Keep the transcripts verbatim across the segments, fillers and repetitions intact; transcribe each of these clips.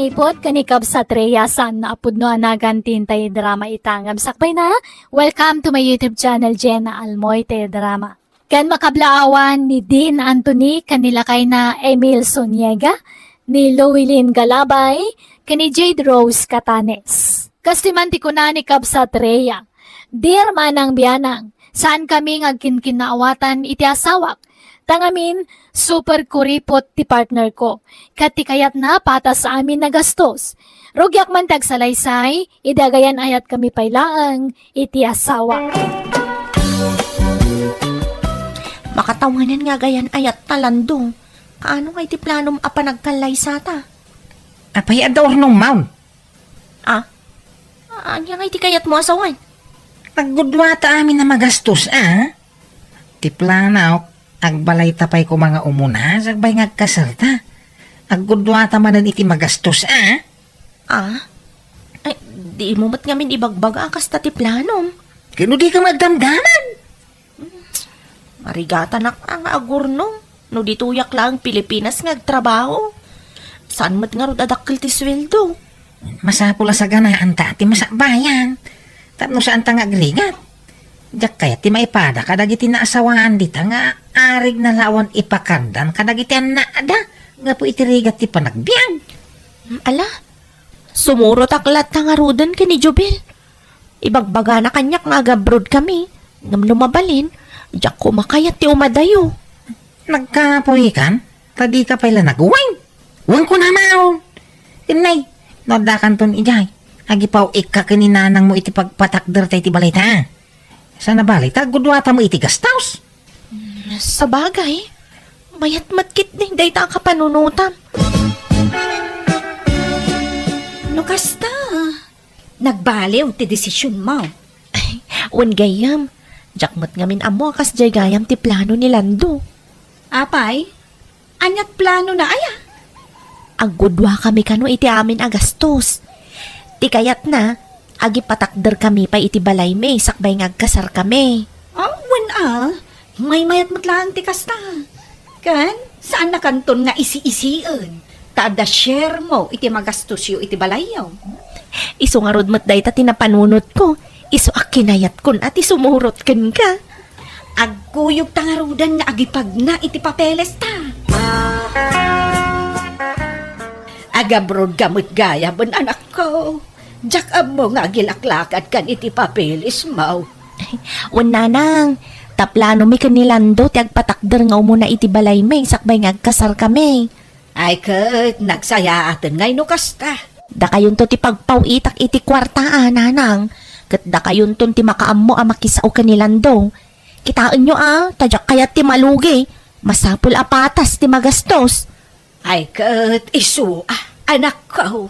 Ipot ken ni Kabsat Rhea saan a pudno a nagan ti intay drama ita. Ngem sakbayna, welcome to my YouTube channel, Jenna Almoy Teledrama. Ken makablaawan ni Dean Anthony ken ni lakayna Emil Suniega, ni Louilin Galabay, ken ni Jade Rose Catanes. Kastoy man ti kuna ni Kabsat Rhea, "Dear manang bianang, saan kami nga agkinkinnaawatan iti asawak. Ta ngamin, super kuripot ti partner ko. Ket ti kayatna, patas amin a gastos. Rugiak man ti agsalaysay, idi agayan-ayat kami pay laeng iti asawak." Makatawanen nga agayan-ayat ta, Lando. Kaano nga iti planom a panagkallaysata? Apay, adda urnong maon? Ah? Ania nga iti kayatmo a sawen? Aggudua ta amin a magastos, a? Ti planok, agbalayta pay koma nga umuna, sakbay nga agkasarta. Aggudua ta manen iti magastos, a? Ah? Ay, dimo met ngamin ibagbaga a kasta ti planom. Ken no dika agdamdamag? Marigatanak a nga agurnong no ditoyak laeng Pilipinas nga agtrabaho. Saan met ngarud a dakkel ti sueldo? Masapul a saganaanta ti masakbayan. Tapno saanta nga agrigat. Diak kayat ti maipada kadagiti naasawaan dita nga arigna la awan ipakardan kadagiti annada gapu iti rigat ti panagbiag. Ala, sumurotak latta ngaruden ken ni Jubel. Ibagbagana kaniak nga agabroad kami. Ngem no mabalin, diak koma kayat ti umadayo. Nagkapuy kan? Ta dika pay la nagwine. Wen kuna maon. Innay, no addakanton idiay, agipaw-ikka ken ni nanangmo iti pagpatakder ta iti balayta. Sana bali, ta agguduata mo iti gastos. Sabagay, mayat met ketdi dayta a kapanunotam. No kasta, nagbaliw ti desisionmo. Ay, wen gayyem, diak met ngamin ammo a kasdiay gayam ti plano ni Lando. Apay, aniat planona aya? Agguduakami kano iti amin a gastos. Ti kayatna, agipatakderkami pay iti balaymi sakbay nga agkasarkami. Ah, wen a, maymayat met laeng ti kasta. Ken, saannakanton nga isi-isien, ta adda sharemo iti magastosyo iti balayyo. Isu ngarud met dayta ti napanunotko, isu a kinayatkon a ti sumurot kenka. Agkuyogta ngaruden nga agipagna iti papelesta. Agabroadka met gayam, anakko. Diak ammo nga agilaklakadkan iti papelesmo. Wen, nanang, ta planomi ken ni Lando ti agpatakder nga umuna iti balaymi sakbay nga agkasarkami. Ay ket, nagsayaaten ngay no kasta. Dakayonto ti pagpaw-itak iti kuarta a, nanang, ket dakayonton ti makaammo a makisao ken ni Lando. Kitaenyo a, ta diak kayat ti malugi. Masapul a patas ti magastos. Ay ket isu a, anakko.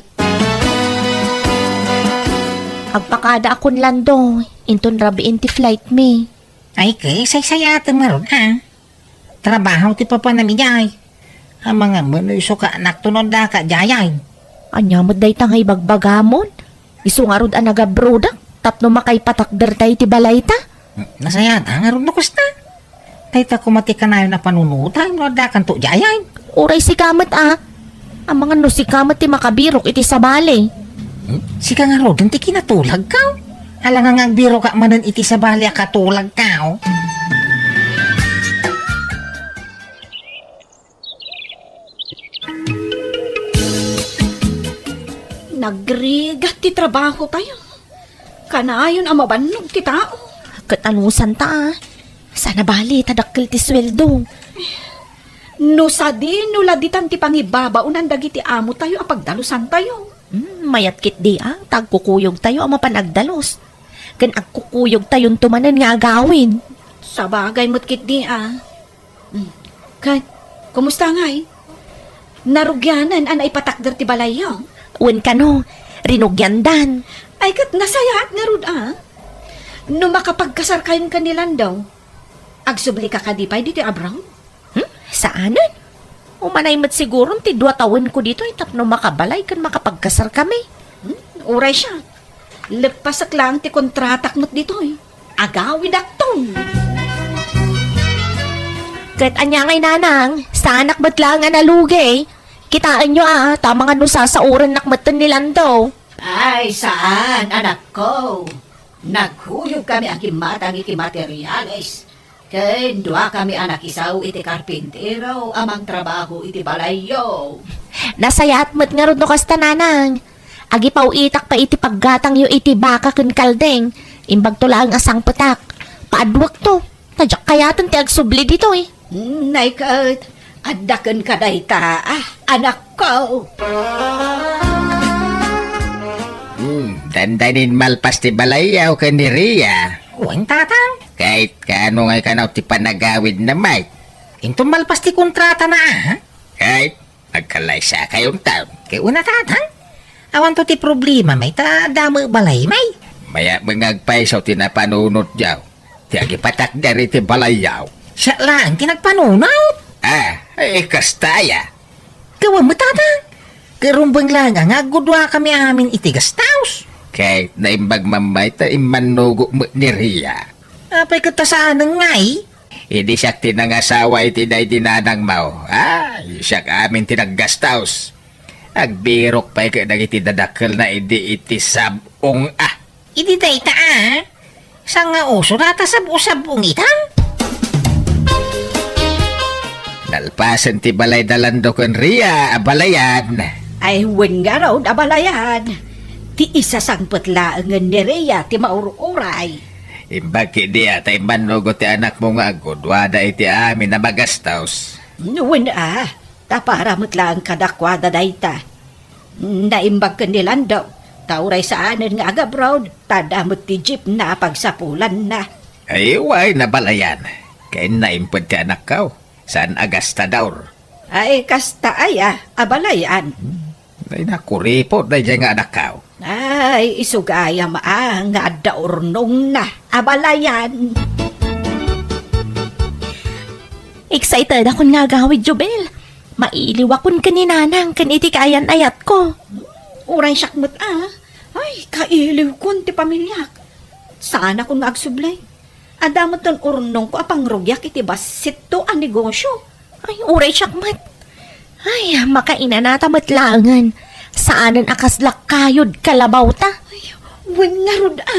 Agpakadaakon, Lando, inton rabiin ti flight mi. Ay ket, saysayaatem ngarud a. Trabaho ti papanam idiay. Amangan met no isu ka anakto no addaka diay. Ania met dayta nga ibagbagamon? Isu ngarud a nagabroadak tapno makaipatakderta iti balayta. Nasayaat ngarud no kasta. Dayta koma ti kanayon a panunotam no addakanto diay. Uray sika met a. Amangan no sika met ti makabirok iti sabali. Hmm? Sika ngaruden ti kinatulagko. Alangan nga agbirokak manen iti sabali a katulagko. Nagrigat ti trabahotayo. Kanayon a mabannog ti tao. Ket anusanta a. Sana bali ta dakkel ti sueldo. No sadino la ditan ti pangibabaonan dagiti amotayo a pagdalusantayo. Hmm, mayat ketdi a, ta agkukuyogtayo a mapan agdalus. Ken agkukuyogtayonto manen nga agawid. Sabagay met ketdi a. Hmm. Ket, kumusta ngay? Narugianen a naipatakder ti balayyo? Wen kano, rinugiandan. Ay, ket nasayaat ngarud a. No makapagkasarkayon ken ni Lando, agsublika kadi pay ditoy abroad? Hmm? Saanen? Umanay met siguron ti dua tawenko ditoy tapno makabalay ken makapagkasarkami. Hmm? Uray siak. Leppasek laeng ti kontratak met ditoy. Agawidakton. Ket ania ngay, nanang, saanak met laeng a nalugi. Kitaenyo a, ta amangan no sasaorennak metten ni Lando. Ay, saan, anakko. Naghuyog kami a gimmatang iti materiales. Ken dua kami a nakisaw iti karpintero a mangtrabaho iti balayyo. Nasayaat met ngarud no kasta, nanang. Agipaw-itak pay iti paggatangyo iti baka ken kaldeng. Imbagto laeng a sangpetak. Paadwekto. Ta diak kayaten ti agsubli ditoy. Nay ket, adda kenka dayta, ah, anakko. Hmm, dandani malpas ti balayyaw ken ni Ria. Wen, tatang. Ket kaano ngay kanaw ti panagawidna, Mike? Inton malpas ti kontratana, ah? Ket agkalaysakayo unta. Ket una, tatang. Awanto ti problema, Mike, ta adda met balay, Mike. Mayat met nga agpayso ti napanunotyo. Ti agipatakder iti balayyaw. Siak laeng ti nagpanunot. Ah, eh, kasta aya. Gapu met, tatang. Ket rumbeng laeng nga agguduakami amin iti guest house. Ket naimbag man, Mike, ta immannogok met ni Ria. Apay ket ta saanen ngay? Idi siak ti nangasawa iti daydi nanangmo. Ah, siak amin ti nag-guest house. Agbirok pay ket dagiti dadakkelna idi iti sab-ong a. Idi dayta a, saan nga uso data sab-o-sab-ong itan? Nalpasen ti balay da Lando ken Ria a balayan. Ay, wen ngarud a balayan. Ti isasangpet laengen ni Ria ti maur-uray. Imbag ketdi a ta immannugot ti anakmo nga agguduada iti amin a magastos. Wen a, ta para met laeng kadakuada dayta. Naimbag ken ni Lando, ta uray saanen nga agabroad, ta adda met ti jeepna a pagsapulanna. Ay, wen a balayan. Ken naimped ti anakko. Saan a gastador. Ay, kasta aya, a balayan. Hmm. Ay, nakuripot daydiay nga anakko. Ay, isu gayam a nga adda urnongna a balayan. Excited akon nga agawid, Jubel. Mailiwakon ken ni Nanang ken iti kaayan-ayatko. Uray siak met a. Ay, kailiwkon ti pamiliak. Saanakon nga agsubli. Adda metten urnongko a pangrugiak iti bassitto a negosyo. Ay, uray siak met. Ay, makainanata met laengen. Saanen a kasla kayod kalabawta. Ay, wen ngarud a.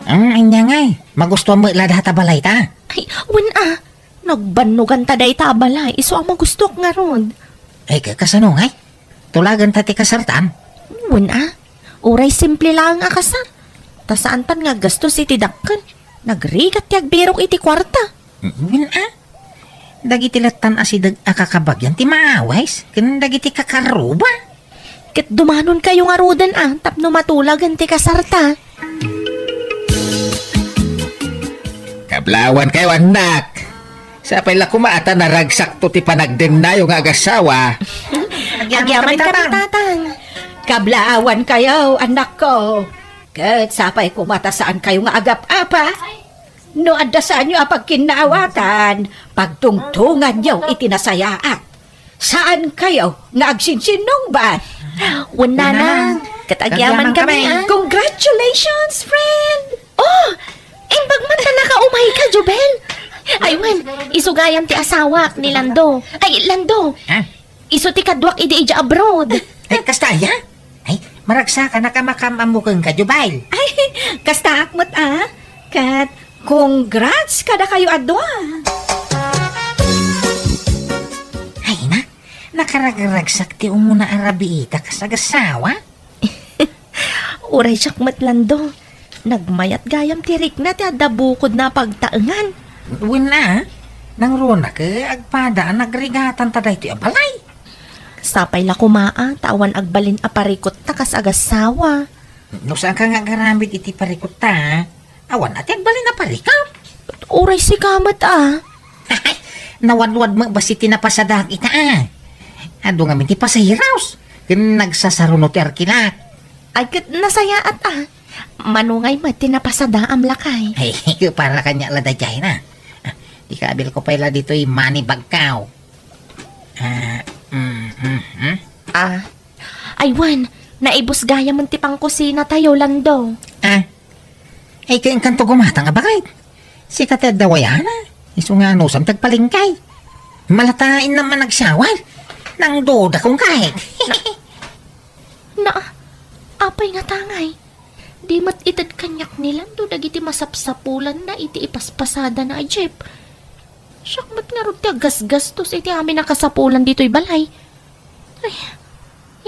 Ang anya ngay, magustuam met la data balayta. Ay, wen a. Nagbannoganta dayta a balay, isu a magustuak ngarud. Ay, ka-, kasano ngay? Tulaganta ti kasartam? Wen a, uray simple laeng a kasar. Ta saantan nga aggastos iti dakkel. Nagrigat ti agbirok iti kuarta. Wen a, dagiti lattan a sideg a kakabagian ti maawis ken dagiti kakaruba. Ket dumanonkayo ngaruden a tapno matulagen ti kasarta. Kablawankayo, annak. Sapay la koma a ta naragsakto ti panagdennayo nga agasawa. Agyaman kami, Tatang. Kablawankayo, annakko. Ket sapay koma ta saankayo nga agap-apa. No adda saanyo a pagkinnaawatan, pagtungtonganyo iti nasayaat. Saankayo nga agsinsinnungbat? Wen, Nanang. Ket agyaman kami, a. Congratulations, friend! Oh! Imbag man ta nakaumayka, Jubel! Ay, wen, isu gayam ti asawak ni Lando. Ay, Lando! Ha? Isu ti kaduak idi idiay abroad. Ay, kasta aya? Ay, maragsakanak a makaam-ammo kenka, Jubel. Ay, kastaak met, a. Ket congrats kadakayo a dua. Ay na, nakaragragsak ti umuna a rabiita kas agasawa. Uray siak met, Lando. Nagmayat gayam ti rikna ti adda bukodna a pagtaengan. Wen a, nangrunak, agpada a nagrigatanta daytoy a balay. Sapay la koma a, ta awan agbalin a parikutta kas agasawa. No saanka nga agaramid iti parikutta, awan a ti agbalin a parikut. Uray sika met a. Nawadwad met bassit ti napasadaak ita a. Adu ngamin ti pasahiros, ken nagsasaruno ti arkilak. Ay, ket nasayaat a. Mano ngay met ti napasadaam, lakay? Ay, para kaniak la daydiay na. Ah, ikabilko pay la ditoy money bagko. Ah, mm, mm, mm. Ah, ay, wen, naibus gayamen ti pangkusinatayo, Lando. Ah, ay, kainkanto gumatang a bakit? Sika ti adda wayana. Isu nga anusam ti agpalengke. Malatainna man agsyawal. Nangdudakong kahit. Na, apay nga tangay? Di met ited kaniak ni Lando dagiti masapsapulanna iti ipaspasadana a jeep. Siak met ngarud ti aggasgastos iti amin a kasapulan ditoy balay. Ay,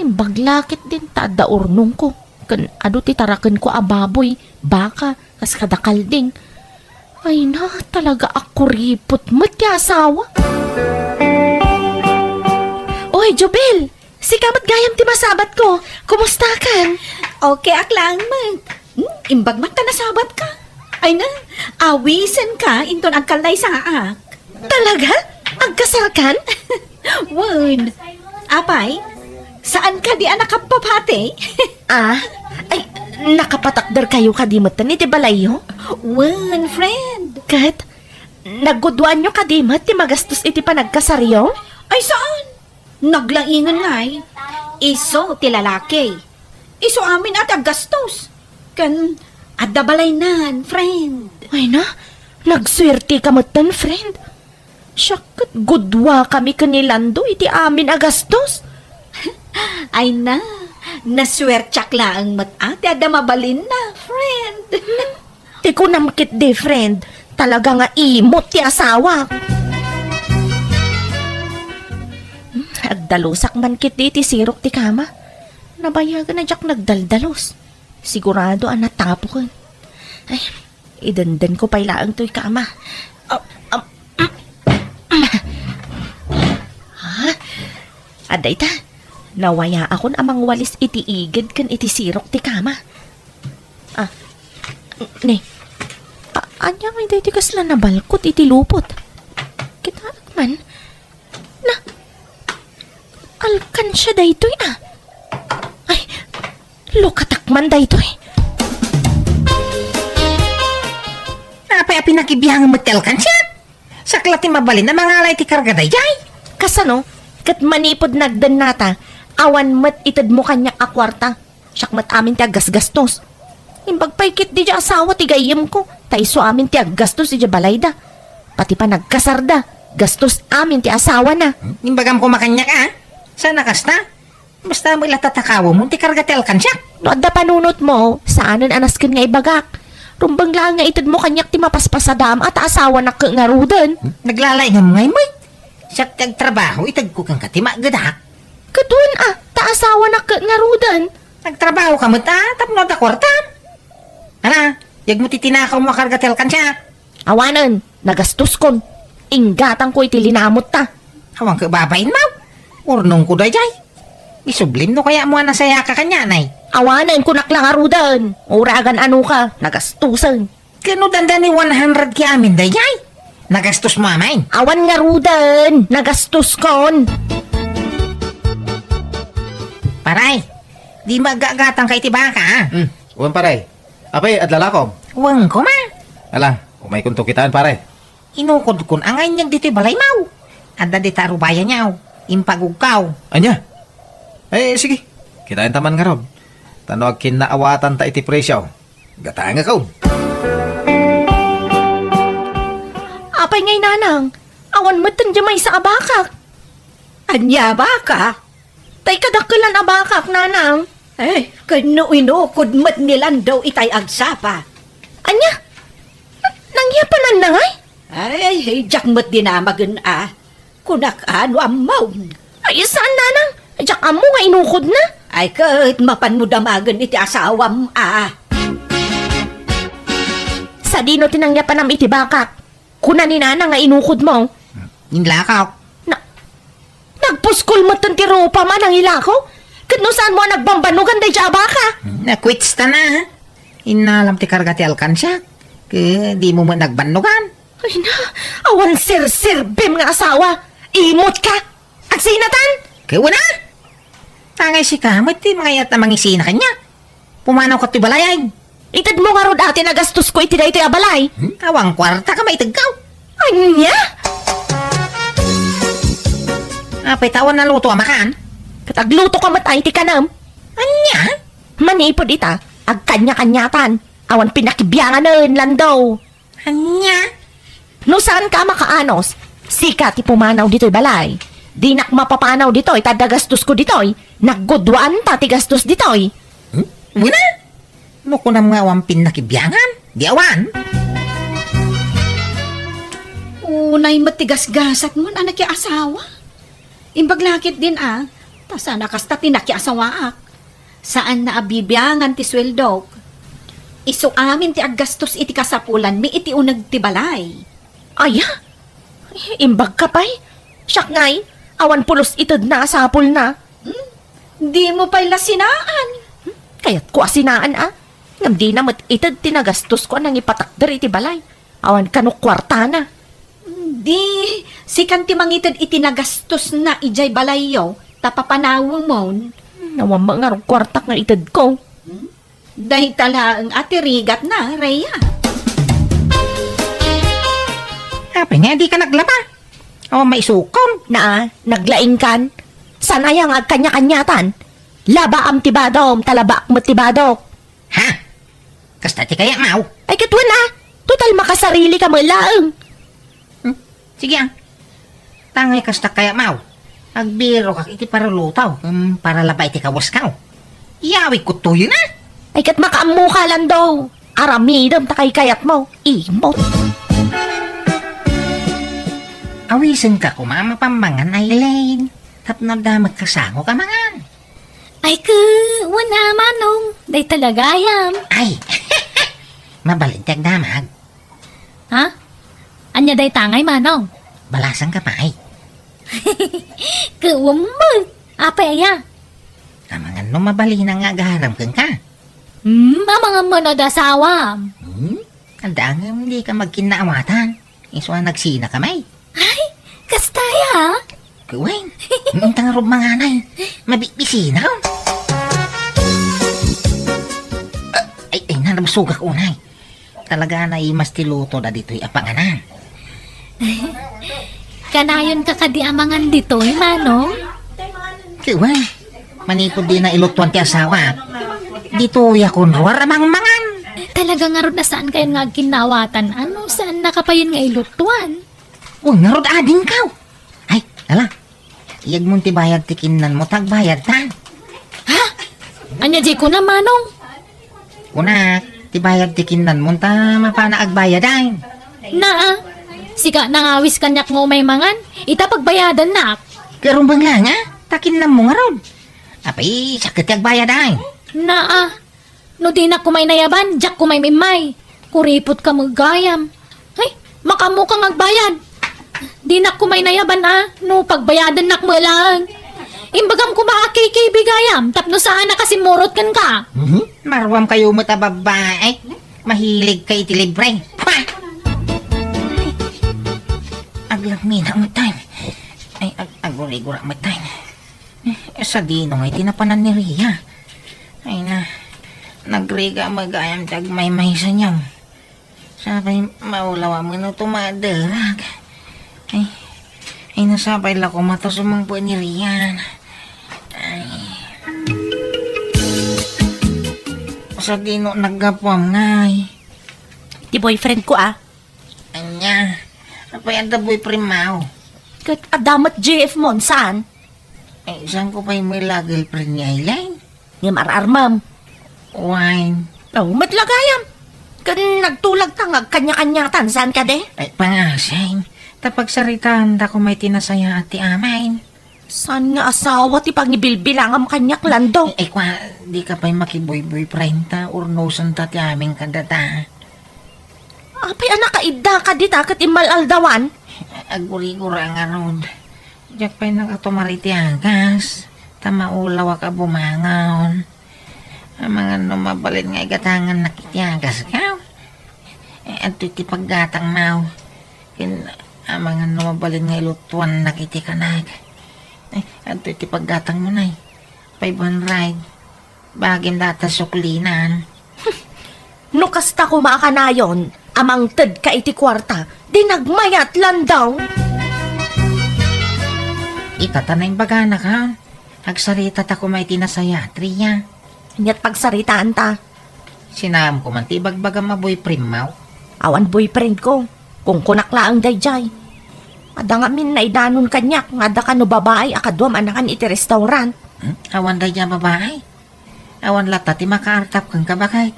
imbag la ketdin ta adda urnongko, ken adu ti tarakenko a baboy, baka, kas kada kalding. Ay na, talaga a kuripot met ti asawa. Oy, Jubel! Sika met gayam ti masabatko. Kumustakan? Okay ak laeng met. Hmm, imbag man ta nasabatka. Ay na, awisenka inton agkallaysaak. Talaga? Agkasarkan? Wen. Apay, saan kadi a nakapapati? Ah? Ay, nakapatakderkayo kadi metten iti balayyo? Wen, friend. Ket, nagguduanyo kadi met ti magastos iti panagkasaryo? Ay, saan? Naglaingen ngay. Isu ti lalaki. Isu amin a ti aggastos. Ken adda balaynan, friend. Ay na, nagsuerteka metten, friend. Siak ket gudua kami ken ni Lando iti amin a gastos. Ay na, nasuertiak laeng met a ti adda mabalinna, friend. Ti kunam ketdi, friend, talaga nga imot ti asawak. Hmm, agdalusak man ketdi iti sirok ti kama. Nabayagan a diak nagdaldalus. Sigurado a natapoken. Ay, idendenko pay laeng toy kama. Ah, ah, ha? Adda ita, nawayaakon a mangwalis iti igid ken iti sirok ti kama. Ah, ne. A-, ania ngay daytoy kasla nabalkot iti lupot? Kitaek man. Na, alkansia daytoy, ah. Ay, lukatak man daytoy. Apay a pinakibiangem met ti alkansia? Sakla ti mabalin a mangala iti karga daydiay. Kasano? Ket manipud nagdennata, awan met itedmo kaniak a kuarta. Siak met amin ti aggasgastos. Imbag pay ketdi diay asawa ti gayyemko, ta isu amin ti aggastos idiay balayda. Pati panagkasarda, gastos amin ti asawana. Hmm? Imbagam koma kaniak, a? Saan a kasta? Basta met la tatakawem ti karga ti alkansiak. No adda panunotmo, saanen a nasken nga ibagak. Rumbeng laeng nga itedmo kaniak ti mapaspasadaam a ta asawanak ket ngaruden. Hmm? Naglalaingam ngay met. Siak ti agtrabaho, itedko kenka ti maagedak. Ket wen a, ta asawanak ket ngaruden. Nagtrabahoka met a, tapno adda kuartam. Ana, yegmo ti tinakawmo a karga ti alkansiak. Awanen, nagastoskon. Inggatangko iti linamotta. Awan ket babainmo. Urnongko daydiay. Isublim no kayatmo a nasayaka kaniana. Awanen, kunak la ngaruden. Uray agan-anoka, nagastosen. Ket no dandani one hundred K amin daydiay, nagastos mo amin? Awan ngaruden, nagastoskon. Paray, di maagagatangka iti baka, a? Hmm, wen, paray. Apay, adlalakom? Wen koma. Ala, umaykonto kitaen, paray. Inukodkon a nga inyag ditoy balaymo. Adda dita a rubayanyo. Impagugkaw. Ania? Eh, sige. Kitaenta man ngarud. Ta no agkinnaawatanta iti presio, gatangekon. Apay ngay, nanang? Awan metten diay maysa a bakak. Ania a baka? Tay kadakkelan a bakak, nanang. Eh, ken no inukod met ni Lando itay agsapa. Ania? Nangyapananna ngay? Ay, diak met dinamagen a. Kunak a no ammom. Ay, saan, nanang? Diak ammo nga inukodna. Ay, ket mapanmo damagen iti asawam a. Sadino ti nangyapanam iti bakak? Kuna ni nanang nga inukodmo. Inlakaw. Na, nagpuskol metten ti rupam a nangilakaw? Ket no saanmo a nagbanbannogan daydiay a baka? Nakwitstana. Innalam ti karga ti alkansiak. Ket dimo met nagbannogan. Ay na, awan serserbim nga asawa. Imotka. Agsinatan? Ket wen a? Tangay sika met ti mangayat a mangisina kaniak. Pumanawka ti balayay. Itedmo ngarud a ti nagastosko iti daytoy a balay. Hmm? Awan kuarta ka maitedkaw. Ania? Apay ta awan naluto a makan? Ket aglutoka met a iti kanem. Ania? Manipud ita, agkaniakaniatan. Awan pinakibianganen, Lando. Ania? No saanka a makaanos, Sika ti pumanaw ditoy balay. Dinak mapapanaw ditoy, ta adda gastosko ditoy. Nagguduanta ti gastos ditoy. Hmm? Wina? No kunam nga awan pin nakibiangan, di awan. Unay met ti gasgasatmon a nakiasawa. Imbag la ketdin a, ta saan a kasta ti nakiasawaak. Saanna a bibiangan ti sueldok. Isu amin ti aggastos iti kasapulanmi iti uneg ti balay. Aya? Imbagka pay? Siak ngay, awan pulos itedna a sapulna. Hmm? Dimo pay la sinaan? Hmm? Kayatko a sinaan a. Ngem dina met ited ti nagastosko a nangipatakder iti balay. Awan kano kuartana. Di, sikan ti mangited iti nagastosna idiay balayyo, ta papanawemon. Hmm, awan met ngarud kuartak nga itedko. Hmm? Dayta laeng a ti rigatna, Rhea. Apay nga dika naglaba? Awan maisukon. Naa, naglaingkan. Saan aya nga agkanya-kanyatan? Labaam ti badom, ta labaak met ti badok. Ha? Kasta ti kayatmo? Ay, ket wen a. Total, makasarilika met laeng. Hmm? Sige, ah. Tangay kasta kayatmo. Agbirokak iti paruluto, ken para labaek ti kawasko. Iyawidko toyen a. Ay, ket makaammoka, Lando. Aramidem ta kaykayatmo. Imot. Awisenka koma a mapammangan, Elaine. Tapno adda met kasango a mangan. Ay, ket wen a, Manong. Dayta la gayam. Ay, mabalin ti agdamag. Ha? Ania dayta ngay, Manong? Balasangka pay. Ket wen met. Apay aya? Amangan no mabalin nga agaram kenka. Hmm, amangan met no adda asawam. Hmm? Adda ngem dika magkinnaawatan. Isu a nagsinaka met. Ay, kasta aya? Ket wen, inta ngarud mangan a. Mabisbisinam. Ay, ay, nabasogak unay. Talaga a naimas ti lutoda ditoy a panganan. Kanayonka kadi a mangan ditoy, Manong? Ket wen, manipud dina ilutuan ti asawa, ditoyak unruar a mangmangan. Talaga ngarud a saankayon nga agkinnaawatan, a no saannaka payen nga ilutuan? Wen ngarud adingkaw. Ay, ala. Iyegmon ti bayad ti kinnanmo ta agbayadta. Ha? Ania diay kunam, Manong? Kunak, ti bayad ti kinnanmo ta mapana agbayad ay. Naa, sika nangawis kaniak nga umay mangan, ita pagbayadannak. Ket rumbeng la nga, ta kinnanmo ngarud. Apay, siak ket ti agbayad ay. Naa, no dinak koma inayaban, diak koma im-immay. Kuripotka met gayam. Ay, makaammoka nga agbayad. Dinak koma inayaban a, no pagbayadannak met laeng. Imbagam koma a K K B gayam, tapno saannak a simmurot kenka. Mhm. Maruamkayo met a babbai. Mahiligka iti libre. Pah! Aglakmina met tayo. Ay, ag-, agurigura met tayo. Eh, sadino nga iti napanan ni Ria? Ay na, nagrigat met gayam ti agmaymaysa niya. Sapay maulaw a mano tumaderag. Ay, ay, nasapay la koma ta sumangpet ni Rian. Ay. Sadino naggapuam ngay? Ti boyfriend ko, ah. Ania? Apay adda boyfriend mo? Ket adda met J F mo, saan? Ay, saan ko pay met la girlfriend ni Aileen? Ngem ar-armam. Wine. Oh, met la gayam. Ken nagtulag ta nga agkanya-kanyatan, saan kadi? Ay, pangasing. Ta pagsaritaan ta koma iti nasayaat ti amin. Saan nga asawa ti pangibilbilangam kaniak, Lando? Ay, ay, kwa, di ka pay makiboy-boyfriend ta, urnosen ta ti amin kadata. Apay a nakaidda ka dita ket immal-aldawan? Agurigura ngarud. Diak pay nakatumar iti agas, ta maulawak a bumangon. Amangan no mabalin nga igatangannak iti agaskaw. Eh, adtoy ti paggatangmaw. Ken amangan no mabalin nga ilutuannak iti kanak. Eh, adtoy ti paggatangmo, nay. Five hundred. Bagim data suklinan. No kasta koma a kanayon, a mangted ka iti kuarta, di nagmayat, Lando. Ita ta naimbaganak, ha? Agsarita ta koma iti nasayaat, Ria. Aniat pagsaritaan ta? Sinaam ko man ti ibagbagam a boyfriend mo? Awan boyfriend ko. Kunkunak laeng daydiay. Adda ngamin naidanon kaniak nga adda kano babai a kaduam a nakan iti restaurant. Hmm? Awan daydiay a babai? Awan latta ti makaartap kenka, baket?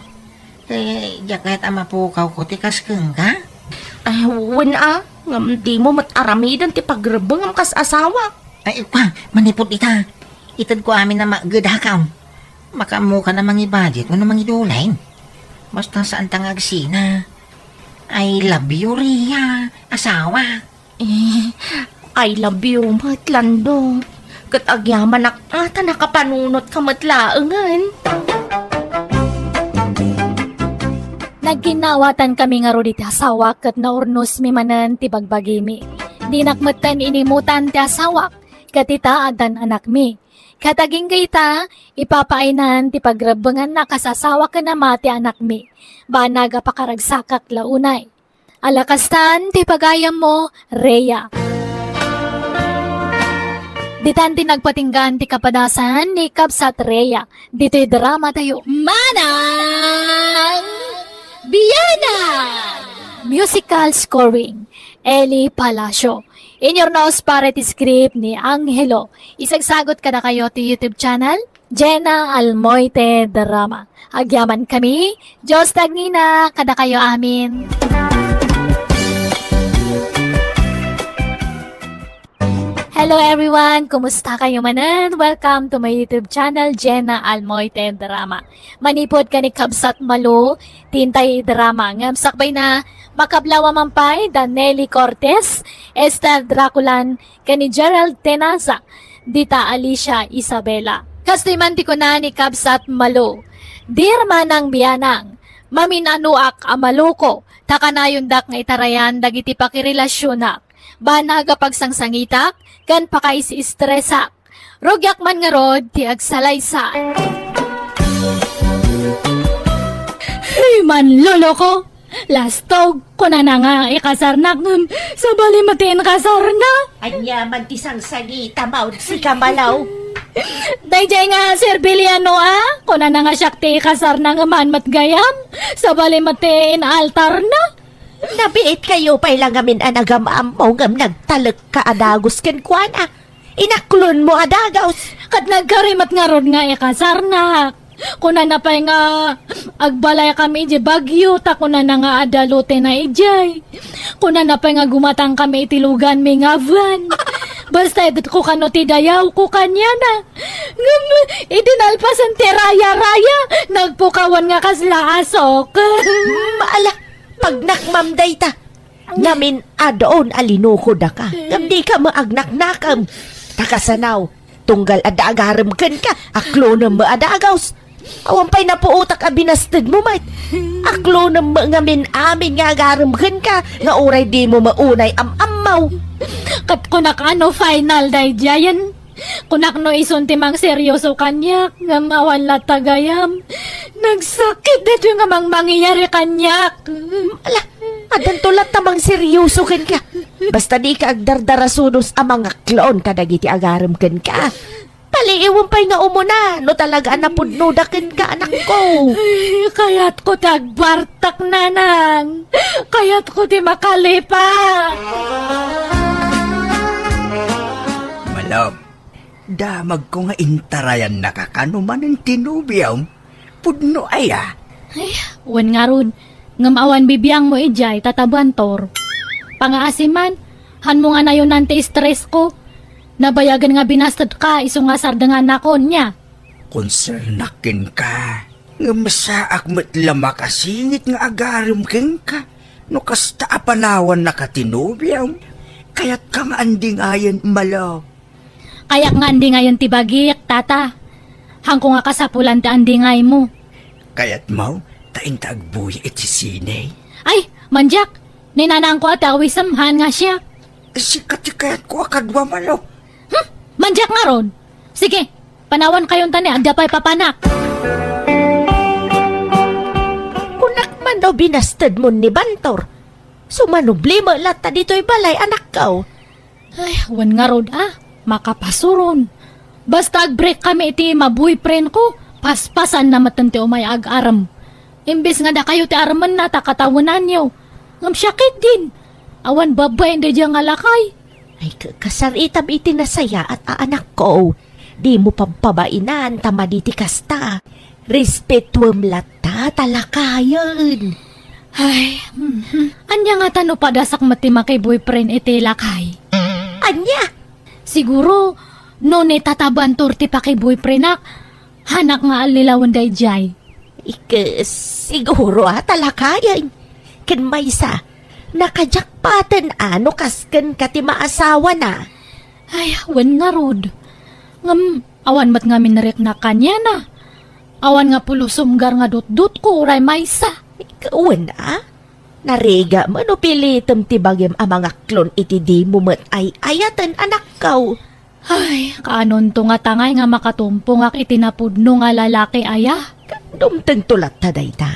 Ti diak ket a mapukawko ti kas kenka? Ay, wen a, ngem dimo met aramiden ti pagrebbengem kas asawa. Ay, ah, manipud ita. Itedko amin a makgedakaw. Makaammokan a mangibudget wenno mangidulin. Basta saanta nga agsina. I love you, Rhea, asawa. Eh, I love you met, Lando. Ket agyamanak a ta nakapanunotka met laengen. Nagkinnawatankami ngarud iti asawak ket naurnosmi manen ti bagbagimi. Dinak metten inimutan ti asawak, ket ita addan anakmi. Ket agingga ita, ipapaaynan ti pagrebbenganna kas asawa ken ama ti anakmi. Banag a pakaragsakak la unay. Ala kastan ti pagayammo, Rhea. Ditan ti nagpatinggaan ti kapadasan ni Kabsat Rhea. Ditoy drama tayo. Manang Bianang! Musical scoring, Eli Palacio. Inyurnos para iti script ni Angelo. Isagsagot kadakayo ti YouTube channel, Jenna Almoite Drama. Agyamankami, Dios ti agnina kadakayo amin. Hello everyone! Kumusta kayo manen? Welcome to my YouTube channel, Jenna Almoite Drama. Manipud ken ni Kabsat Malo, ti intay drama. Ngem sakbay na, makablawa man pay da Nelly Cortez, Esther Draculan, ken ni Gerald Tenaza, dita Alicia Isabela. Kastoy man ti kuna ni Kabsat Malo, Dear Manang Bianang, mamin-anoak a maloko, ta kanayondak nga itarayan dagiti pakirelasionak. Banag a pagsangsangitak, ken pakaisi-estresak. Rugiak man ngarud ti agsalaysay. Hey, manloloko! Lastog, kunana nga ikasarnak ngem sabali met ti inkasarna. Ania man ti sangsangita, maud sika, Malaw? Daydiay nga serbiliano a, kunana nga siak ti ikasarna ngem haan met gayam, sabali met ti inaltarna. Nabiit kayo pay la ngamin a nagam-ammo ngem nagtalekka a dagus kenkuana. Inaklonmo a dagus. Ket nagkari met ngarud nga ikasarnak. Kunana pay nga agbalaykami idiay Baguio, ta kunana nga adda lotena idiay. Kunana pay nga gumatangkami iti luganmi nga van. Basta itedko kano ti dayawko kaniana. Ngem idi nalpasen ti raya-raya, nagpukawan nga kasla asok. Mm, ala, pagnakmam dayta. Ngamin adun a linukodaka, ngem dika met agnaknakam. Ta kasano, tunggal adda agarem kenka, aklonem met a dagus. Awan pay napuotak a binastedmo met. Aklonem met ngamin amin nga agarem kenka, nga uray dimo met unay am-ammo. Ket kunak a no final daydiayen. Kunak no isun ti mangseryoso kaniak, ngem awan latta gayam. Nagsakit daytoy nga mangmangyayari kaniak. Ala, addanto latta mangseryoso kenka. Basta dika agdardarasunos a mangaklon kadagiti agarem kenka. Paliiwem pay nga umuna, no talaga a napudnoda kenka, anakko. Ay, kayatko ti agbartak, nanang. Kayatko ti makalipa. Malom. Damagko nga intarayannaka kano manen ti nobiom. Pudno aya? Ay, wen ngarud. Ngem awan bibiangmo idiay, tata Bantor. Pangaasi man, hanmo nga nayonan ti stress ko. Nabayagen nga binastedka, isu nga sardengannakon, nia? Konsernak kenka. Ngem saak met la makasingit nga agarem kenka. No kasta a panawannaka ti nobiom, kayatka nga andingayen, Malom. Kayak nga andingayen ti bagik, tata. Hanko nga kasapulan ti andingaymo. Kayatmo, ta inta agbuya iti sine? Ay, mandiak! Ni nanangko a ti awisem, haan nga siak. Sika ti kayatko a kadua, Malom. Hmm? Mandiak ngarud! Sige, panawankayon ta ni adda pay papanak. Kunak man no binastedmon ni Bantor. Sumanubli met latta ditoy balay, anakko. Ay, wen ngarud a, makapasuron. Basta agbreakkami iti ma-boyfriend ko, paspasanna metten ti umay agarem. Imbes nga dakayo ti aremenna ta katawenanyo. Ngem siak ketdin. Awan babaen daydiay nga lakay. Ay, ka-, kasaritam iti nasayaat a anakko. Dimo pabpabainan ta madi ti kasta. Respetuem latta ta lakayen. Ay, mhm. Ania ngata no padasak met ti makiboyfriend iti lakay? Ania? Siguro, no ni Tata Bantor ti pakiboyfriendak, hanak nga allilawen daydiay. Ike, siguro a ta lakayen. Ken maysa, nakajakpaten a no kas kenka ti maasawana. Ay, wen ngarud. Ngem, awan met ngamin nariknak kaniana. Awan nga pulos sumgar nga dutdotko uray maysa. Wen a? Narigat met no pilitem ti bagim a mangaklon iti dimo met ay-ayaten, anakko. Ay, kaanonto nga tangay nga makatumpongak iti napudno nga lalaki aya? Dumtengto latta dayta.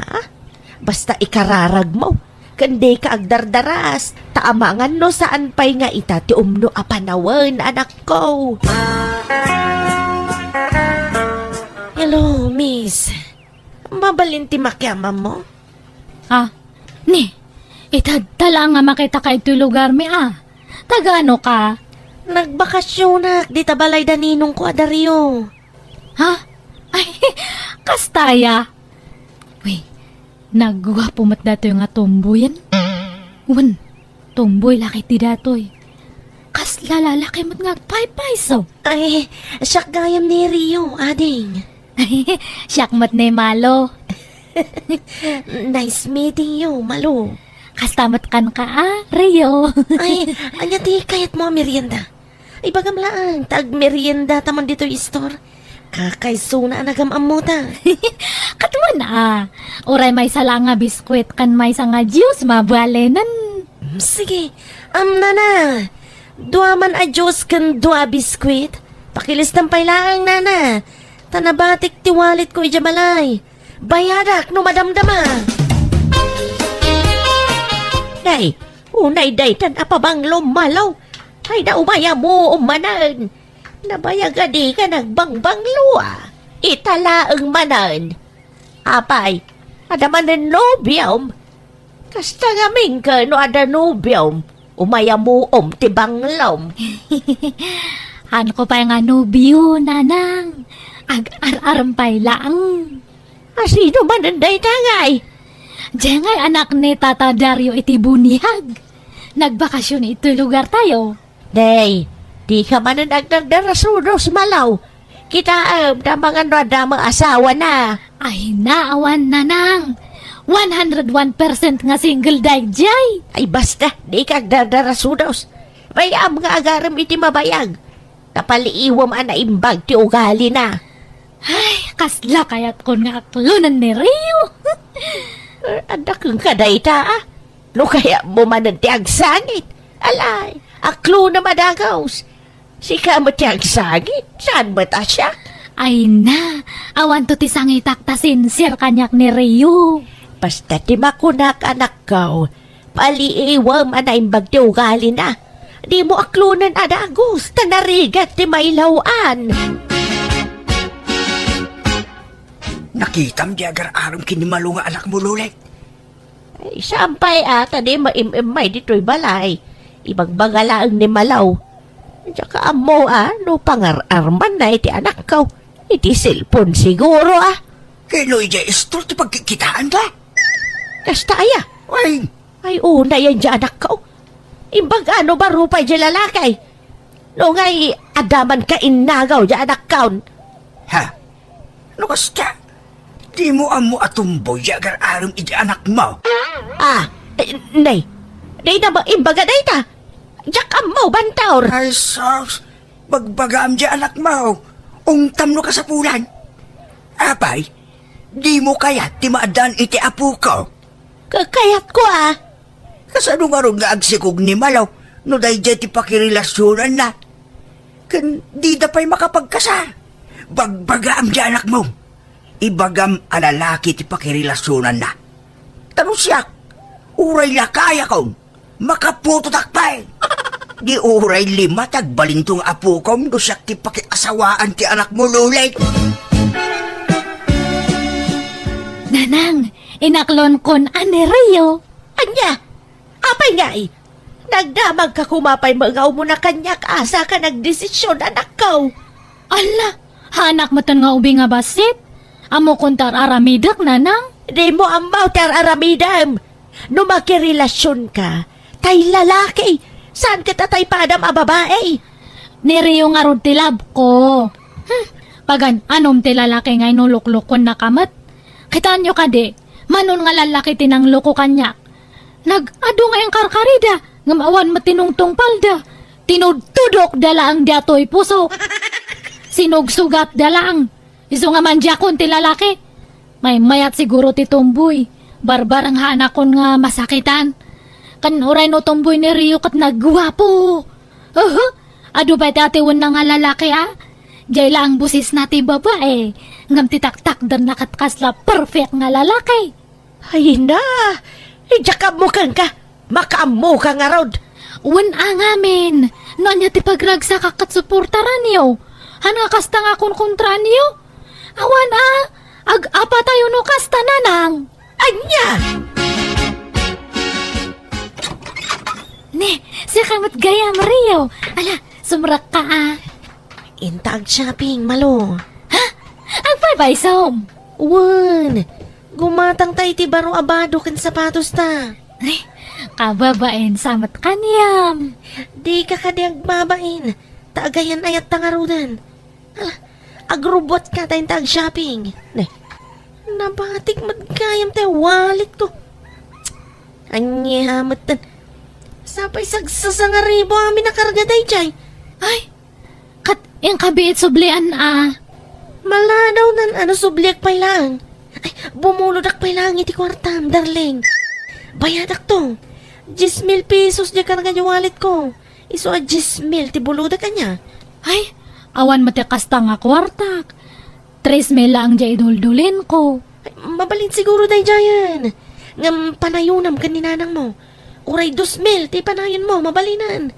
Basta ikararagmo, ken dika agdardaras, ta amangan no saan pay nga ita ti umno a panawen, anakko. Hello, miss. Mabalin ti makiamammo? Ah, ni, itadta laeng nga makitaka itoy lugarmi a. Tagano ka? Nagbakasionak dita balay da ninongko a Dario. Ha? Ay, kasta aya. Uy, nagguapo met datoy nga tomboyen. Wen, tomboy la ketdi datoy. Kasla lalaki met nga agpaypayso. Ay, siak gayam ni Rio, ading. Siak met ni Malo. Nice meeting you, Malo. Kasta met kenka a, Rio. Ay, ania ti kayatmo a merienda? Ibagam laeng ta agmeriendata man ditoy store. Kakaisuna a nagam-ammota. Ket wen a, uray maysa laeng nga biskuit ken maysa nga juice, mabalinen. Mm, sige. Am, nana, dua man a juice ken dua biskuit. Pakilistam pay laeng, nana. Ta nabatik ti walletko idiay balay. Bayadak no madamdama. Nay, unay daytan a pabanglo, Malo. Ay, da umayam manen. Nabayag a dika nagbangbanglo a. Ita laeng manen. Apay, adda manen nobiom? Kasta ngamin ket no adda nobiom, umayam ti banglom. Haanko pay nga nobio, nanang. Ag-ar-arem pay laeng. A, sino manen dayta ngay? Diay ngay anak ni Tata Dario iti buniag. Nagbakasyon iti lugartayo. Nay, dika manen agdardarasudos, Malo. Kitaem, ta amangan no adda met asawana. Ay, awan, nanang. One hundred one percent nga single daydiay. Ay, basta, dika agdardarasudos. Bay-am nga agarem iti mabayag. Ta paliiwem a naimbag ti ugalina. Ay, kasla kayatkon nga aklonen ni Rio. Eh, adda kenka dayta, a? No kayatmo manen ti agsangit. Alay, aklonem a dagus. Sika met ti agsangit, saan met a siak? Ay na, awanto ti sangitak ta sincere kaniak ni Rio. Basta ti makunak, anakko, paliiwem a naimbag ti ugalina. Dimo aklonen a dagus, ta narigat ti mailaw-an. Nakitam di agar-arem ken ni Malo nga anakmo, Lolet? Ay, saan pay a, ta di maim-immay ditoy balay. Ibagbaga laeng ni Malo. Diak ammo a, no pangar-armanna iti anakko. Iti cellphone siguro a. Ket no idiay store ti pagkikitaanda? Kasta aya? Ay. Ay, unay a diay anakko. Imbag a no baro pay diay lalaki. No ngay, adda man kainnagaw diay anakkon. Ha? No kasta, dimo ammo a tomboy diay agar-arem iti anakmo? Ah, eh, nay, dayta ba imbaga dayta? Diak ammo, Bantor. Ay, sus, bagbagaam diay anakmo. Ungtam no kasapulan. Apay, dimo kayat ti maaddaan iti apoko? Ka-, kayatko a. Kasano ngarud nga agsikog ni Malo no daydiay ti pakirelasionanna? Ken dida pay makapagkasar. Bagbagaam diay anakmo. Ibagam a lalaki ti pakirelasionanna. Ta no siak, uray lakayakon, makaputotak pay. Di uray lima ti agbalinto nga apokom no siak ti pakiasawaan ti anakmo, Lolet. Nanang, inaklonkon a ni Rio. Ania? Apay ngay? Nagdamagka koma pay met nga umuna kaniak, asa ka nagdesisyon, anakko? Alla, haanak metten nga ubing nga bassit? Ammokon ti ar-aramidek, nanang? Dimo ammo ti ar-aramidem. No makirelasionka, tay lalaki, saan ket a tay padam a babai? Ni Rio ngarud ti love ko. Hmm, pagan-anom ti lalaki nga inuluklokennaka met. Kitaenyo kadi, mano nga lallaki ti nangloko kaniak. Nag-adu nga inkarkarida, ngem awan met ti nungtungpalda. Tinudtudokda laeng daytoy pusok. Sinugsugatda laeng. Isu nga mandiakon ti lalaki. Maymayat siguro ti tomboy. Barbareng haanakon nga masakitan. Ken uray no tomboy ni Rio ket nagguapo. Uhu, adu pay ti atiwenna nga lalaki, a? Diay laeng bosisna ti babai. Ngem ti taktakderna ket kasla perfect nga lalaki. Ay na, diak ammo kenka. Makaammoka ngarud. Wen a ngamin, no ania ti pagragsakak ket suportaranyo. Han nga kasta nga konkontraanyo? Awan a, ag-apatayo no kasta, nanang. Ania? Ne, sika met gayam, Rio. Ala, sumrekka a. Inta ag-shopping, Malo. Ha? Agpaypaysom? Wen, gumatangta iti baro a bado ken sapatosta. Ay, kababain sa met kaniam. Dika kadi agbabain, ta agayan-ayatta ngaruden. Hala, agrubbuatka ta inta ag-shopping. Ne, nabatik met gayam ti walletko. Ania metten. Sapay sagsasangaribu amin a karga daydiay. Ay, ket inka biit sublian a. Maladawnan a no subliak pay laeng. Ay, bumulodak pay laeng iti kuartam, darling. Bayadakto. Dies mil pesos diay karga diay walletko. Isu a dies mil ti bulodak, ania? Ay, awan met ti kasta nga kuartak. Tres mil laeng diay iduldulinko. Ay, mabalin siguro daydiayen. Ngem panayonam ken ni nanangmo. Uray dos mil ti panayonmo, mabalinen.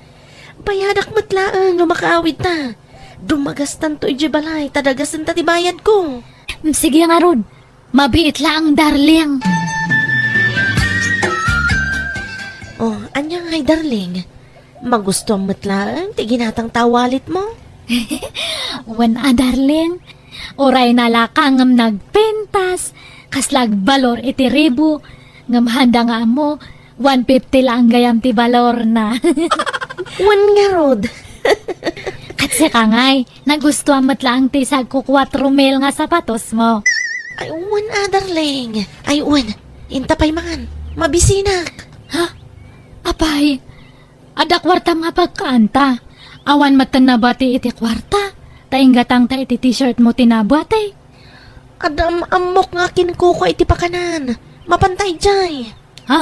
Bayadak met laeng no makaawidta. Dumagastanto idiay balay, ta dagasenta ti bayadko. Mm, sige ngarud. Mabiit laeng, darling. Oh, ania ngay, darling? Magustuam met laeng ti ginatangta a walletmo? Wen a, darling. Uray nalaka ngem nagpintas, kasla agbalor iti ribu, ngem handa nga ammo, one fifty laeng gayam ti balorna. Wen ngarud. Ket sika ngay, nagustuam met laeng ti sagko kuatro mil nga sapatosmo. Ay, wen a, darling. Ay, wen. Inta pay man. Mabisinak. Ha? Apay, adda kuartam nga pagkaanta. Awan metten nabati iti kuarta. Ta inggatangta iti t-shirtmo ti nabati. Adda am-ammok nga akinkukua iti pakanan. Mapanta idiay. Ha?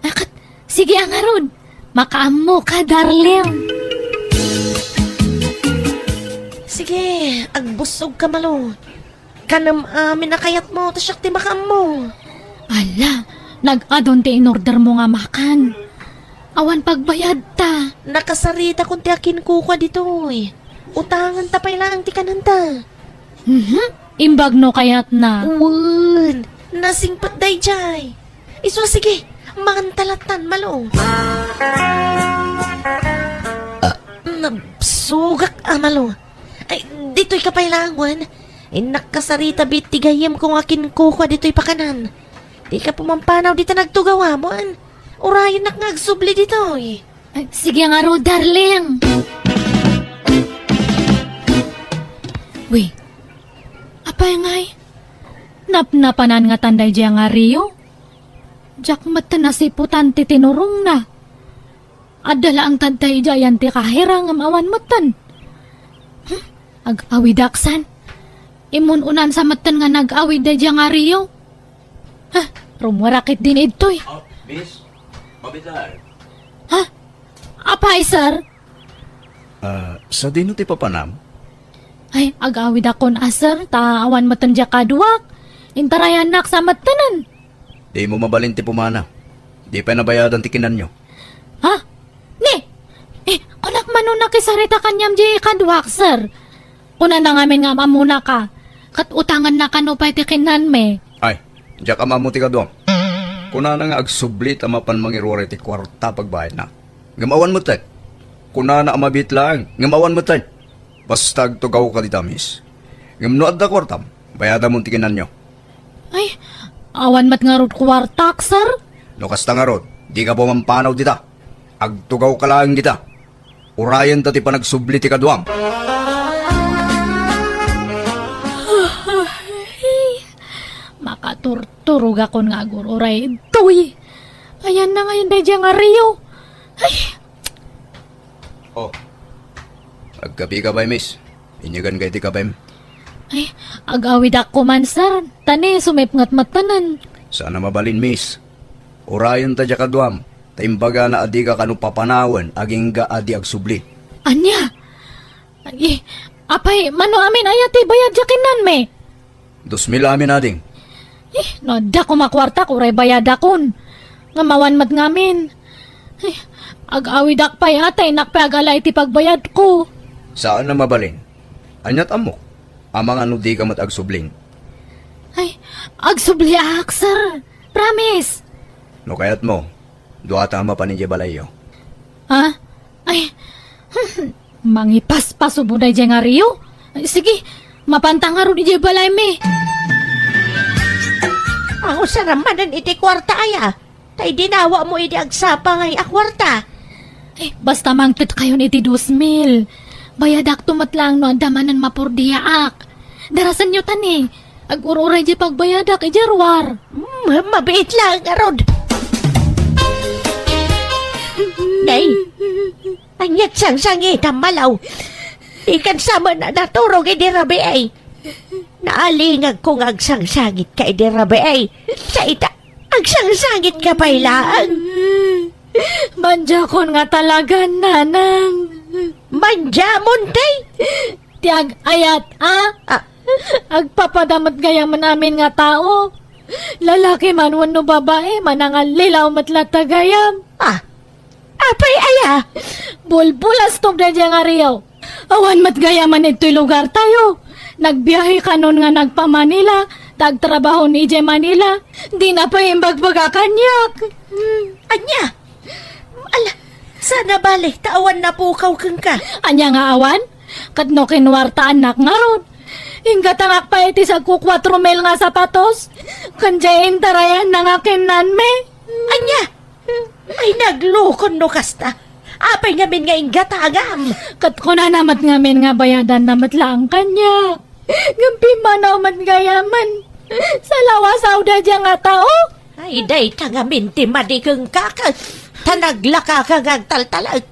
Akat, sige a ngarud. Makaammoka, darling. Sige, agbussogka, Malo. Kanem amin a kayatmo, ta siak ti makaammo. Ala, nag-adun ti inordermo nga makan. Awan pagbayadta. Nakasaritakon ti akinkukua ditoy. Utanganta pay laeng ti kananta. Mhm. Imbag no kayatna. Wen, nasingpet daydiay. Isu, sige, manganta lattan, Malo. Ah, nabsugak a, Malo. Ay, ditoy ka pay laeng, wen. Ay, nakasarita biit ti gayyemko nga akinkukua ditoy pakanan. Dika pumampanaw dita nagtugawam, wen. Urayennak nga agsubli ditoy. Ay, sige ngarud, darling. Wi, apay ngay? Napnapanan ngatan daydiay nga Rio? Diak metten nasiputan ti tinurongna. Adda laeng tad daydiayan ti kahirang ngem awan metten. Hmm? Ag-awidaksan. Imun-unansa metten nga nag-awid daydiay nga Rio. Ha? Rummuarak ketdin idtoy. Oh, miss, mabitar. Ha? Apay, sir? Ah, sadino ti papanam? Ay, ag-awidakon a, sir, ta awan metten diay kaduak. Intarayannak sa mettenen. Dimo mabalin ti pumanaw. Di pay nabayadan ti kinanyo. Ha? Ni? Eh, kunak mano nakisarita kaniam diay kaduak, sir. Kunana ngamin nga am-ammona ka. Ket utanganna kano pay ti kinanmi. Ay, diak am-ammo ti kaduam. Kunana nga agsubli ta mapan mangiruar iti kuarta pagbayadna. Ngem awan metten. Kunana a mabiit laeng, ngem awan metten. Basta agtugawka dita, miss. Ngem no adda kuartam, bayadamon ti kinananyo. Ay, awan met ngarud kuartak, sir. No kasta ngarud, dika pumampanaw dita. Agtugawka laeng dita. Urayenta ti panagsubli ti kaduam. Makaturturogakon nga agur-uray ditoy. Ayanna ngayen daydiay nga Rio. Ay! Oh. Agkapika pay, miss? Inyeganka iti kapem? Ay, agawidak koma, sir. Ta ni, sumipnget metten. Saan a mabalin, miss. Urayenta diay kaduam, ta imbagana a dika kano papanawen agingga a di agsubli. Ania? Ay, apay, mano amin aya ti bayad diay kinananmi? Dos mil amin, ading. Eh, no adda koma kuartak, uray bayadakon. Ngem awan met ngamin. Eh, agawidak pay a, ta innak pay agala iti pagbayadko. Saan a mabalin. Aniat ammok? Amangan no dika met agsubling. Ay, agsubliak, sir. Promise. No kayatmo, duata a mapan idiay balayyo. Ha? Ay, mangipaspasubo daydiay nga Rio? Ay, sige, mapanta ngarud idiay balaymi. Agusaram manen iti kuarta aya, ta idinawatmo idi agsapa ngay a kuarta. Eh, basta mangted kayon iti dos mil. Bayadakto met laeng no adda manen mapurdiaak. Darasenyo ta ni, agur-uray diay pagbayadak idiay ruar. Mm, mabiit laeng ngarud. Nay, aniat sangsangitam, Malaw? Dikan sa met a naturog idi rabii. Naalingagko nga agsangsangitka idi rabii. Sa ita, agsangsangitka pay laeng. Mandiakon nga talagan, nanang. Mandiamon, tay? Ti ag-ayat, a? Ah. Agpapada met gayam amin nga tao. Lalaki man wenno babai, manangallilaw met latta gayam. Ah, apay aya? Bulbulastog daydiay nga Rio. Awan met gayaman itoy lugartayo. Nagbiahe kanon nga nagpa-Manila, ta agtrabaho idiay Manila. Dina pay imbagbaga kaniak. Ania? Ala, saan a bale, ta awan napukaw kenka. Ania nga awan? Ket no kinuartaannak ngarud, inggatangak pay iti sagko kuatro mil nga sapatos, ken diay intarayanna nga kinananmi. Ania? Ay, naglukon no kasta. Apay ngamin nga inggatangam? Ket kunana met ngamin nga bayadanna met laeng kaniak. Ngem pimmanaw met gayamen. Salawasaw daydiay nga tao. Ay, dayta ngamin ti madi kenka, ta naglakaka nga agtaltalek.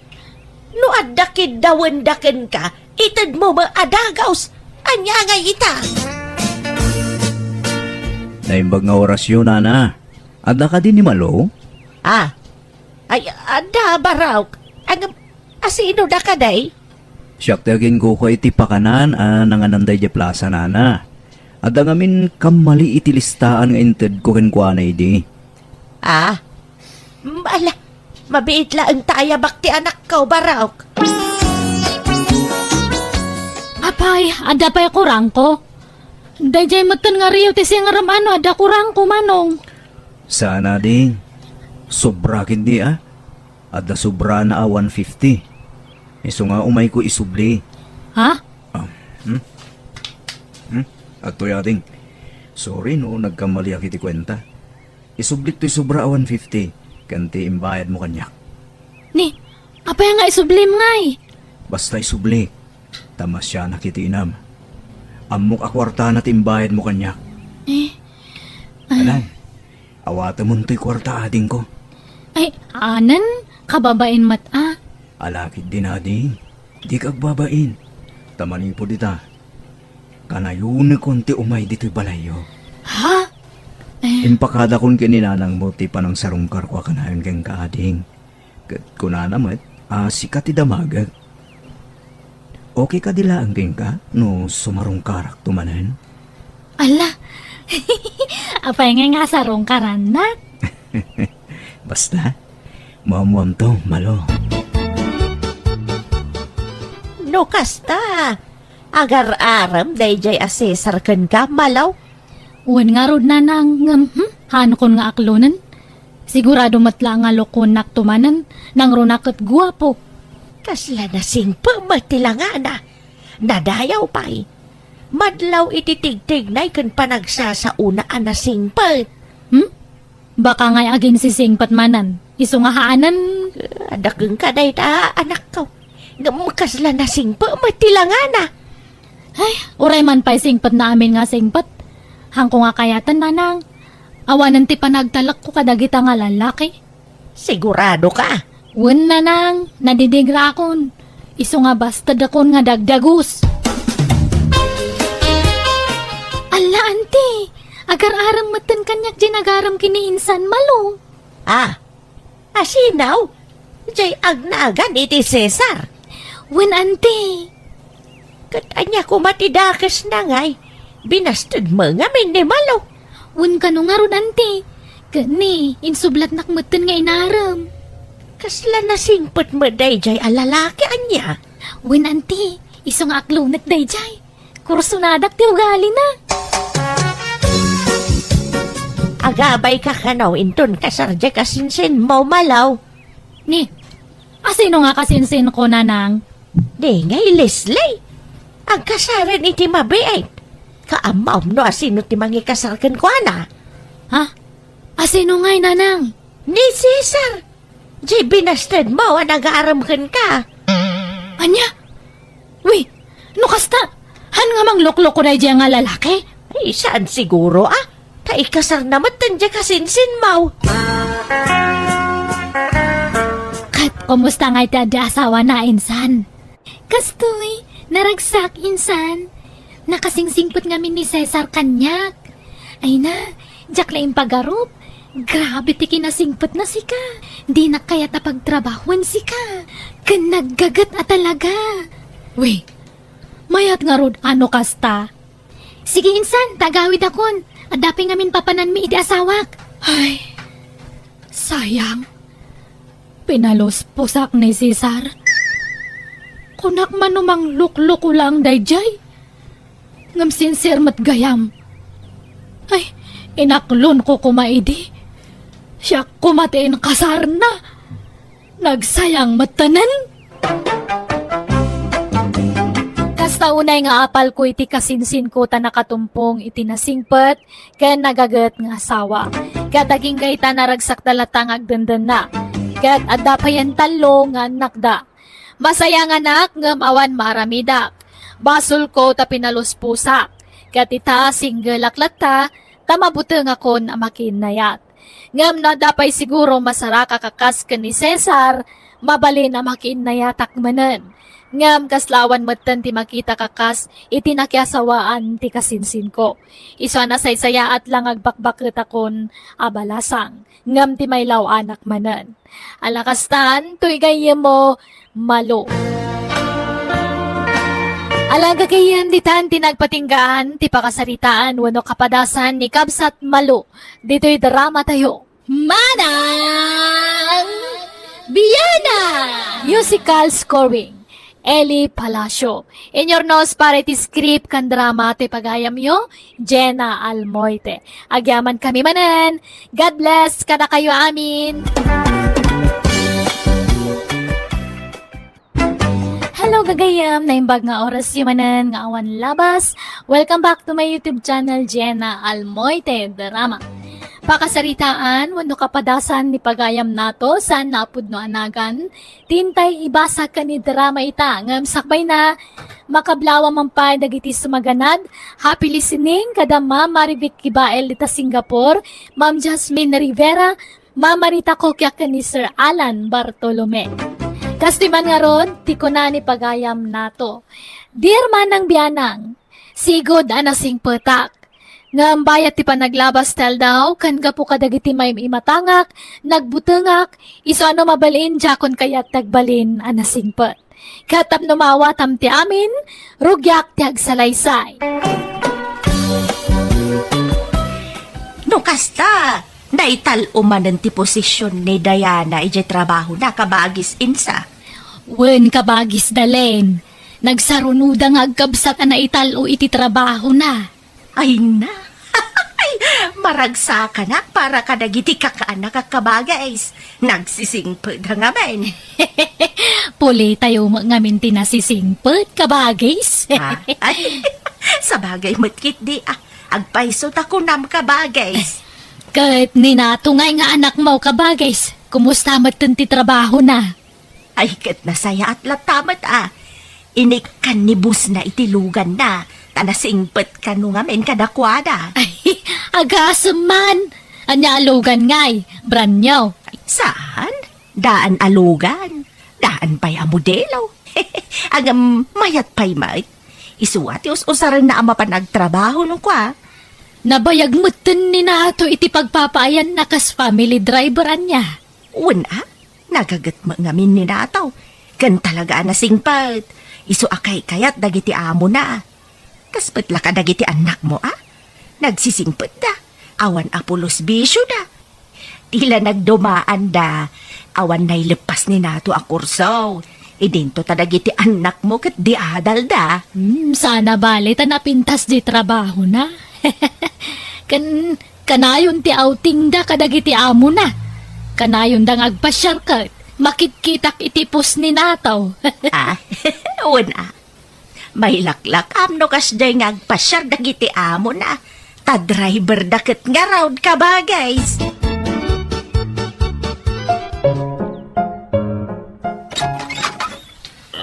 No adda kiddawenda kenka, itedmo met a dagaus. Ania ngay ita? Naimbag nga orasyo, nana. Adda kadi ni Malo? Ah. Ay, adda, Barok. Ang, asino da kadi? Siak ti aginkuko iti pakanan a nanganan daydiay plasa, nana. Adda ngamin kammali iti listaan nga intedko kenkuana idi. Ah? Mm, ala, mabiit laeng ta ayabak ti anakko, Barok. Apay, adda pay kurangko? Daydiay metten nga Rio ti singrem a no adda kurangko, Manong. Saan a di. Sobra ketdi, a. Adda sobrana a one fifty. Isu nga umayko isubli. Ha? Ah, hmm? Hmm? Adtoy, ading. Sorry no nagkammaliak iti kuenta. Isublik toy sobra a one fifty, ken ti imbayadmo kaniak. Ni, apay nga isublim ngay? Basta isublik. Ta masianak iti inam. Ammok a kuartana ti imbayadmo kaniak. Eh, ah. Alam, awatemon toy kuarta, adingko. Ay, anen, kababain met a. Alakid din, ading. Dika agbabain. Ta manipud ita, kanayonekon ti umay ditoy balayyo. Ha? Eh. Impakadakon ken ni nanangmo ti panangsarungkarko a kanayon kenka, ading. Ket kunana met a sika ti damagek. Okay kadi laeng kenka no sumarungkarakto manen? Ala! Apay ngay nga sarungkarannak? Basta, maammoamto, Malo. No kasta, agar-arem daydiay a Cesar kenka, Malo? Wen ngarud, nanang, ngem, hmm, haanakon nga aklonen. Sigurado met la nga lokonakto manen, nangruna ket guapo. Kasla nasingpet met ti langana. Nadayaw pay. Madlaw iti tigtignay ken panagsasaona a nasingpet. Hmm? Baka ngay aginsisingpet manen, isu nga haanen. Adda kenka dayta, anakko. Ngem kasla nasingpet met ti langana. Ay, uray man pay singpet na amin nga singpet. Hanko nga kayaten, nanang. Awanen ti panagtalekko kadagita nga lalaki. Sigurado ka? Wen, nanang, nadidingrakon. Isu nga bastedakon nga dagdagus. Alla, anti, agar-arem metten kaniak diay nagarem ken ni insan Malo. Ah, asino? Diay agnagan iti Cesar? Wen, anti. Ket ania koma ti dakesna ngay? Binastedmo ngamin ni Malo? Wen, kano ngarud, anti? Ket ni, insublatnak metten nga inarem. Kasla nasingpet met daydiay a lalaki, ania? Wen, anti, isu nga aklonek daydiay. Kursonadak ti ugalina. Agabayka kano inton kasar diay kasinsinmo, Malo? Ni, asino nga kasinsinko, nanang? Di ngay Leslie. Agkasaren iti mabiit. Kaammom no asino ti mangikasar kenkuana? Ha? Asino ngay, nanang? Ni Cesar. Diay binastedmo a nagarem kenka. Ania? Wi, no kasta, han nga manglukloko daydiay nga lalaki? Ay, saan siguro, ah? Ta ikasarna metten diay kasinsinmo. Ket kumusta ngay ti adda asawana, insan? Kastoy, naragsak, insan. Nakasingsingpet ngamin ni Cesar kaniak. Ay na, diak la impagarup. Grabe ti kinasingpetna sika. Dinak kayat a pagtrabahoen sika. Ken naggaget a talaga. Wi, mayat ngarud a no kasta. Sige, insan, ta agawidakon. Adda pay ngamin papananmi iti asawak. Ay, sayang. Pinalusposak ni Cesar. Kunak man no manglukloko lang daydiay. Ngem sincere met gayam. Ay, inaklonko koma idi. Siak koma ti inkasarna. Nagsayang mettenen. Kasta unay nga apalko iti kasinsinko ta nakatumpong iti nasingpet ken nagaget nga asawa. Ket agingga ita, naragsakda latta nga agdendenna. Ket adda payen tallo nga annakda. Masayanganak ngem awan maaramidak. Basolko ta pinalusposak. Ket ita, singgelak latta ta mabutengakon a makiinnayat. Ngem no adda pay siguro masaraka a kas ken ni Cesar, mabalin a makiinnayatak manen. Ngem kasla awan metten ti makitak a kas iti nakiasawaan ti kasinsinko. Isu a nasaysayaat la nga agbakbaketakon a balasang, ngem ti mailaw-anak manen. Ala kastan, toy gayyemmo, Malo. Ala gagayyem, ditan ti nagpatinggaan ti pakasaritaan wenno kapadasan ni Kabsat Malo ditoy dramatayo. Manang Biana! Musical scoring, Eli Palacio. Inyurnos para iti script ken drama ti pagayamyo, Jenna Almoite. Agyamankami manen. God bless kadakayo amin. Hello, gagayyem. Naimbag nga orasyo manen nga awan labas. Welcome back to my YouTube channel, Jenna Almoite Drama. Pakasaritaan wenno kapadasan ni pagayamnato, saan nga pudno a nagan, ti intay ibasa ken idrama ita, ngem sakbayna, makablaawa man pay dagiti sumaganad. Happy listening kada Ma'am Marivic Kibael dita Singapore, Ma'am Jasmine Rivera, Ma'am Marita Kokia ken ni Sir Alan Bartolome. Kastoy man ngarud ti kuna ni pagayamnato. Dear Manang Bianang, sigud a nasingpetak. Ngem bayat ti panaglabas ti aldaw, ken gapu kadagiti maim-imatangak, nagbutengak, isu a no mabalin, diakon kayat ti agbalin a nasingpet. Ket tapno maawatam ti amin, rugiak ti agsalaysay. No kasta, naital-o manen ti posision ni Diana idiay trabahona, kabagis, insa? Wen, kabagis, Dalen. Nagsarunoda nga agkabsat a naital-o iti trabahona. Ay na. Ay, Maragsakanak para kadagiti kakaanak a kabagis. Nagsisingpet ngamin. Pulitayo met ngamin ti nasisingpet, kabagis. Ha? Ay, sabagay met ketdi, ah. Agpayso ta kunam, kabagis. Ket ni Nato ngay nga anakmo, kabagis. Kumusta metten ti trabahona? Ay, ket nasayaat latta met, ah. Inikkan ni bossna iti luganna, ta nasingpet kano ngamin kadakuada. Ay, agasem man. Ania a lugan ngay? Brand new? Saan? Daan a lugan. Daan pay a modelo. Ngem mayat pay met. Isu a ti us-usarenna a mapan agtrabaho no kua. Nabayag metten ni Nato iti pagpapaayanna kas family driver ania. Wen a, nagaget met ngamin ni Nato. Ken talaga a nasingpet. Isu a kaykayat dagiti amona. Kas met la kadagiti annakmo a, nagsisingpetda, awan a pulos bisioda. Ti la nagdumaanda, awan naileppas ni Nato a kurso. Idinto ta dagiti annakmo ket di adalda. Hmm, sana bale ta napintas di trabahona. Ken kanayon ti outingda kadagiti amona. Kanayonda nga agpasiar ket makitkitak iti post ni Nato. Ah, wen a. Mailaklakam no kasdiay nga agpasiar dagiti amona, ta driverda ket ngarud, kabagis.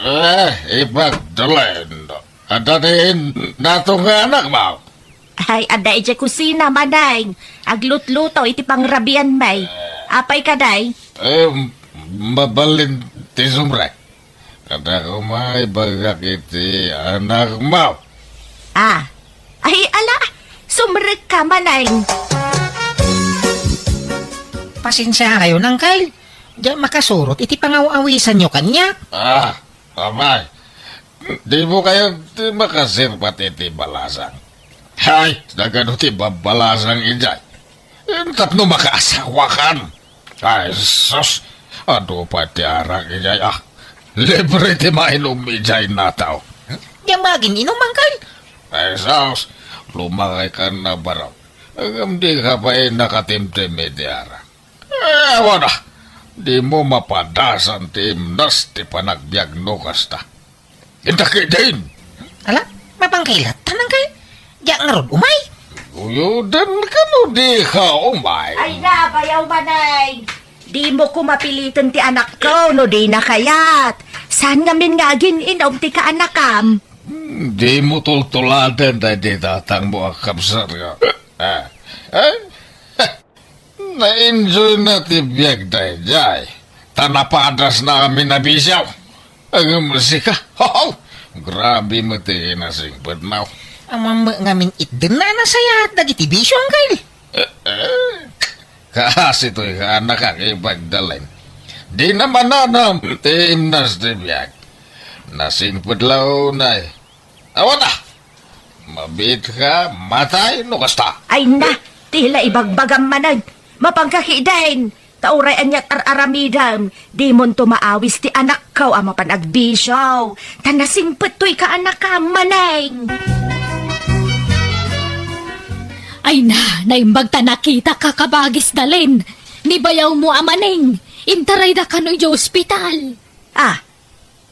Eh, ipagdalen. Adda ti Nato nga anakmo? Ay, adda idiay kusina, Maneng. Aglutluto iti pangrabianmi. Apay kadi? Eh, mabalin ti sumrek. Kada koma, ibagak iti anakmo. Ah. Ay, ala, sumrekka, Maneng. Pasensiakayon, Uncle. Diak makasurot iti pangaw-awisanyo kaniak. Ah, apay. Dimo kayat ti makaserpat iti balasang? Hay, nagano ti babbalasang idiay? Tapno makaasawakan. Ay, sus! Adu pay ti arak idiay, ah. Libre ti mainum idiay, Nato. Diak maagin-inum, Uncle. Ay, sus! Lumakaykan a barok. Ngem dika pay nakatimtim iti arak. Eh, awan a. Dimo mapadasan ti imnas ti panagbiag no kasta. Inta ketdin. Ala, mapangkailatta, Uncle. Diak ngarud umay. Uyodan kano dika umay. Ay na, bayaw, Maneng. Dimo koma piliten ti anakko no dina kayat. Saan ngamin nga agin-inum ti kaanakam? Hmm, dimo tultuladen daydi tatangmo a kabsat nga. Ah. Eh? Na-enjoyna ti biag daydiay, ta napadasna amin a bisio. Ngem sika, ho, ho! Grabe met ti kinasingpetmo. Ammom met ngamin itdenna a nasayaat dagiti bisio, Uncle. Eh, eh. Kaasi toy kaanakak, ipagdalen. Dina mananam ti imnas ti biag. Nasingpet la unay. Awan a! Mabiitka, matay no kasta. Ay na, ti la ibagbagam manen. Mapangka ketdin. Ta uray aniat ar-aramidem, dimonto maawis ti anakko a mapan agbisio. Ta nasingpet toy kaanakam, Maneng. Ay na, naimbag ta nakitak, kabagis Dalen. Ni bayawmo a Maneng, intarayda kano idiay ospital. Ah,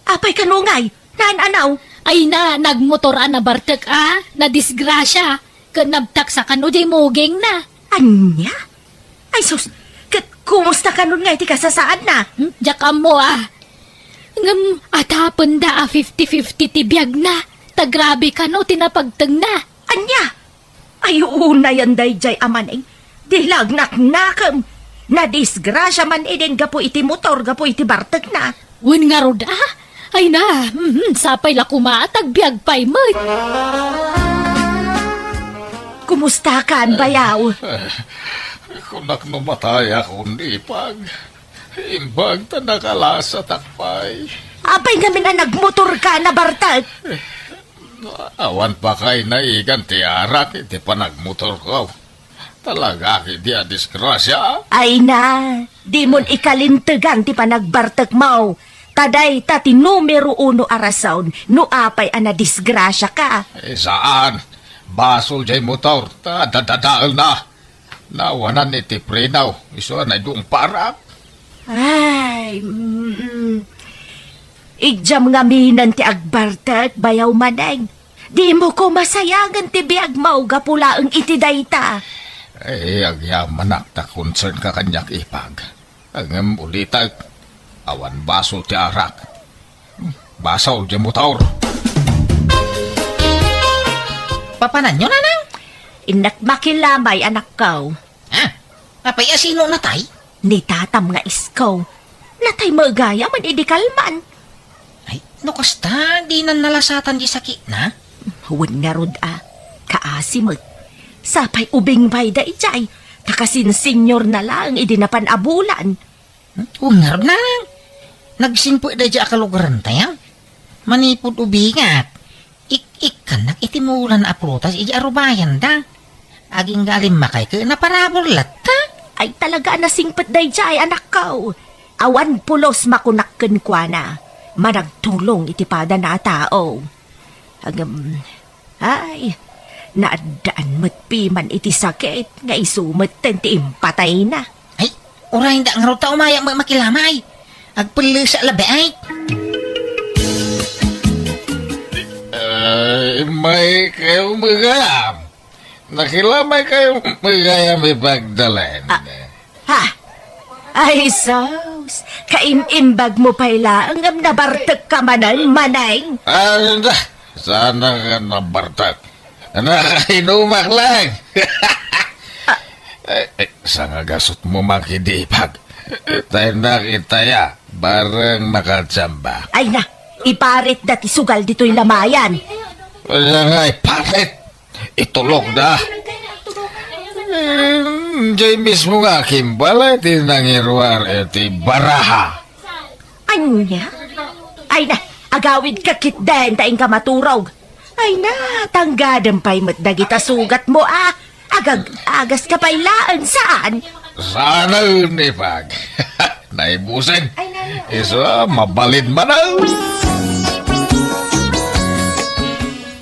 Apay kano ngay? Naan-anaw? Ay na, nagmotor a nabartek a, nadisgrasia, ket nabtaksa kano diay mugingna. Ania? Ay sus, ket kumusta kanon ngay ti kasasaadna? Hmm, diak ammo a. Ngem atapenda a fifty fifty ti biagna, ta grabe kano ti napagtengna. Ania? Ay, unayan daydiay a Maneng. Di la agnaknakem. Nadisgrasia man idin gapu iti motor, gapu iti bartekna. Wen ngarud a? Ay na, mhm, sapay la koma a tagbiag pay met. Kumustakan, bayaw? Kunak no matayak, ipag. Imbag ta nakalasatak pay. Apay ngamin a nagmotorka a nabartek? Awan pa kay naigan ti arak iti panagmotorko. Talaga iti a disgrasia. Ay na, dimon ikalintegan ti panagbartekmo. Ta dayta ti numero uno a rason no apay a nadisgrasiaka. Eh, saan? Basol diay motor, ta dadadaelna. Naawanan iti preno, isu a naidungparak. Ay, mm. Idiam ngamin ti agbartek, bayaw manen. Dimo ko masayangen ti biagmo gapu laeng iti dayta. Eh, agyamanak ta concern ka kaniak, Ipag. Ngem ulitek, awan basol ti arak. Basol ti motor. Papananyo, nanang? Innak makilamay, anakko. Ha? Apay a sino natay? Ni tatam nga isko. Natay met gayam idi kalman. Ay, no kasta, dinan nalasatan di sakitna? Wen ngarud a, kaasi met. Sapay ubing pay daydiay, ta kasin senior na laeng idi napan a bulan. Hmm? Wen ngarud, nanang. Nagsingpet daydiay a kalugarantayo. Manipud ubingak, ik-ikkannak iti mulan a prutas idi arubayanda. Agingga a limmakay ket naparabur latta. Ay, talaga a nasingpet daydiay, anakko. Awan pulos makunak kenkuana. Managtulong iti padana a tao. Ngem, ay, naaddaan met piman iti sakit nga isu metten ti impatayna. Ay, uray da ngarud ta umayak met makilamay. Agpellesa labi ay. Ay, may kayo magayam. Nakilamay kayo magayam ipagdalen. Ah, ha? Ay, sus! Kaim-imbag mo pay laeng ngem nabartek ka manen, Maneng. Ay, da, sana ka nabartek. Nakainumak lang. Eh, eh, sangagasot mo makidipag. Tayo nakitaya, bareng makatsamba. Ay na, iparit da ti sugal ditoy lamayan. Wala nga iparit. Itulog da. Eh, jay mismo nga kimbala ti nangiruar iti baraha. Anya? Ay na, agawid ka kitden ta inka maturog. Ay na, tanggadem pay met dagita sugat mo, ah. Agag-agas ka pay laeng, saan? Saan ni Pag? Naibusen. Isu, mabalin man, ah.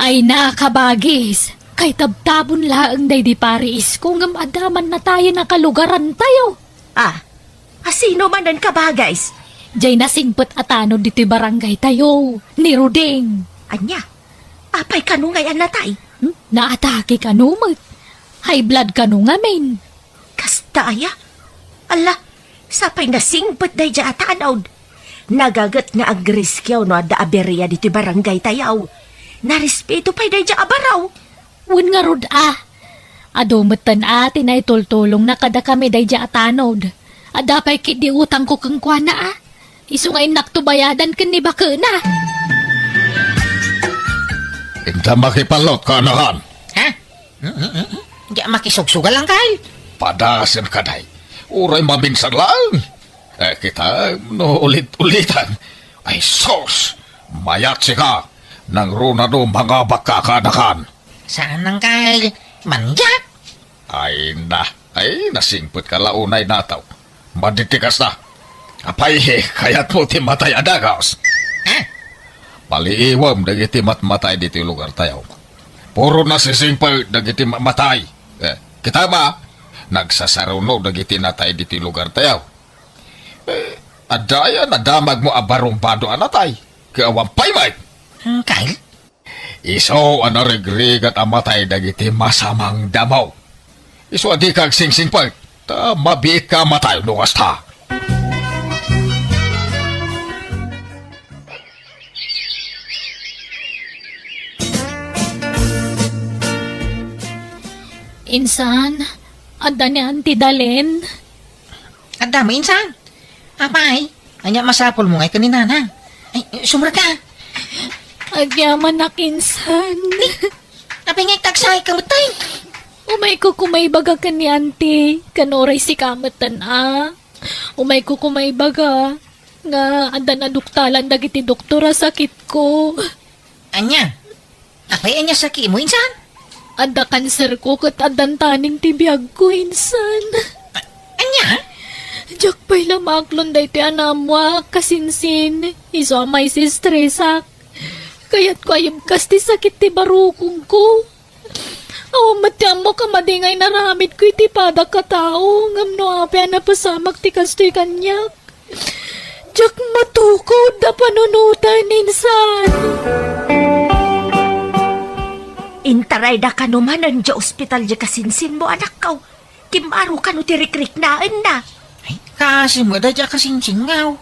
Ay na, kabagis. Kay tabtabon laeng daydi pari isko ngem adda man natayen a kalugarantayo. Ah, asino manen, kabagis? Jay nasingpet a tanod ditoy barangaytayo, ni Ruding. Anya? Apay kano ngay a natay? Hmm? Naatake kano met. High blood kano ngamin. Kasta aya? Ala, sapay nasingpet daydiay a tanod. Nagaget nga agriskiaw no adda aberia ditoy barangaytayo. Narespeto pay daydiay a baro. Wen ngarud a. Adu metten a ti naitultulongna kadakami daydiay a tanod. Adda pay ketdi utangko kenkuana a. Isu nga innakto bayadan ken ni bakena. Inta makipallot, kaanakan. Ha? Mm, mm, mm, mm. Diak makisugsugal, Angkel. Padasen, kaday. Uray maminsan laeng. Eh, kita, no ulit-ulitan. Ay, sus! Mayat sika! Nangruna no mangabak ka, kaanakan. Saan, Angkel? Manyak? Ay na, ay, nasingpet ka la unay nataw. Madi ti kasta. Apay, kayatmo ti matay a dagus? Ha? Paliiwem dagiti matmatay ditoy lugartayo. Puro nasisingpet dagiti ma-, matay. Eh, kita ba? Nagsasaruno dagiti natay ditoy lugartayo. Eh, adda aya nadamagmo a barumbado a natay? Ket awan pay met. Hmm, Kyle? Isu a narigrigat a matay dagiti masamang damo. Isu a dika agsingsingpet, ta mabiitka a matay no kasta. Insan, adda ni Auntie Dalen? Adda met, insan. Apay, ania masapulmo ngay ken ni Nana? Ay, sumrek ka. Agyamanak, insan. Apay nga agtaksay ka met, tay? Umayko koma ibaga ken ni Auntie, ken uray sika metten a. Umayko koma ibaga nga addan aduktalan dagiti doktor a sakitko. Ania? Apay, ania sakitmo, insan? Adda kanserko ket addan taning ti biagko, insan. A-, ania? Diak pay la maaklon daytoy a naammoak, kasinsin. Isu a maisistresak. Kayatko a ibkas ti sakit ti barukongko. Awan met ti ammok a madi nga inaramidko iti padak a tao, ngem no apay a napasamak ti kastoy kaniak? Diak matukod a panunoten, insan. Intarayda kano manen idiay ospital diay kasinsinmo, anakko. Kimmaro kano ti rikriknaenna. Ay, kaasi met daydiay a kasinsinko.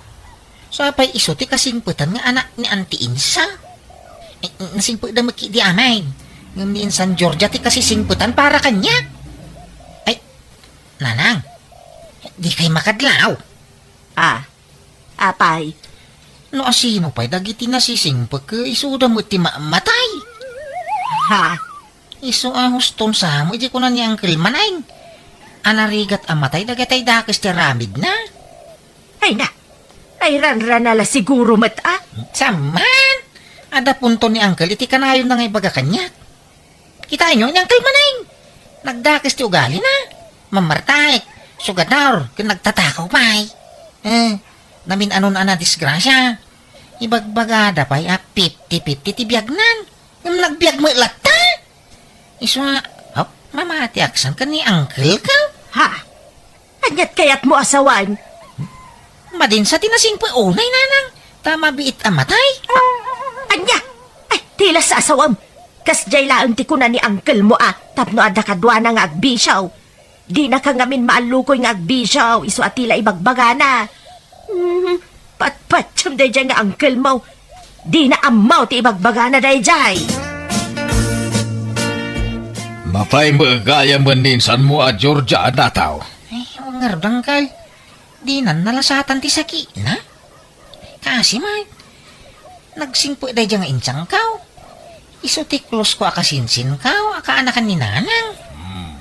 Sapay isu ti kasingpetan nga anak ni Auntie Insa. Ay, nasingpetda met ketdi amin. Ngem ni Insan Georgia ti kasisingpetan para kaniak. Ay, Nanang, dikay makadlaw. Ah, apay? No asino pay dagiti nasisingpet, ket isuda met ti ma-, matay. Ha? Isu a huston sa mo, idi kuna ni Uncle Maneng a narigat a matay dagiti dakes ti aramidna. Ay na, ay ranrana la siguro met a. Saan man? Adda punto ni Uncle iti kanayonna nga ibaga kaniak. Kitaenyo ni Uncle Maneng. Nagdakes ti ugalina. Mamartaek, sugador, ken nagtatakaw pay. Eh, namin-anon a nadisgrasia. Ibagbagada pay a fifty fifty ti biagnan. Ngem nagbiag met latta. Isu a, oh, mamatiak san ken ni Uncle ka? Ha? Aniat kayatmo a sawen? Madinsa ti nasingpet unay, Nanang, ta mabiit a matay. Ania? Ay, ti la sa asawem. Kasdiay laeng ti kuna ni uncle-mo a tapno adda kaduana nga agbisio. Dinaka ngamin maallukoy nga agbisio, isu a ti la ibagbagana. Hmm, patpatiem daydiay nga uncle-mo. Dina ammo ti ibagbagana daydiay. Natay met gayam ni insanmo a Georgia, nataw. Ay, ngarud, Uncle. Dinan nalasatan ti sakitna. Kaasi met. Nagsingpet daydiay nga insangko. Isu ti close ko a kasinsinko a kaanakan ni Nanang. Hmm.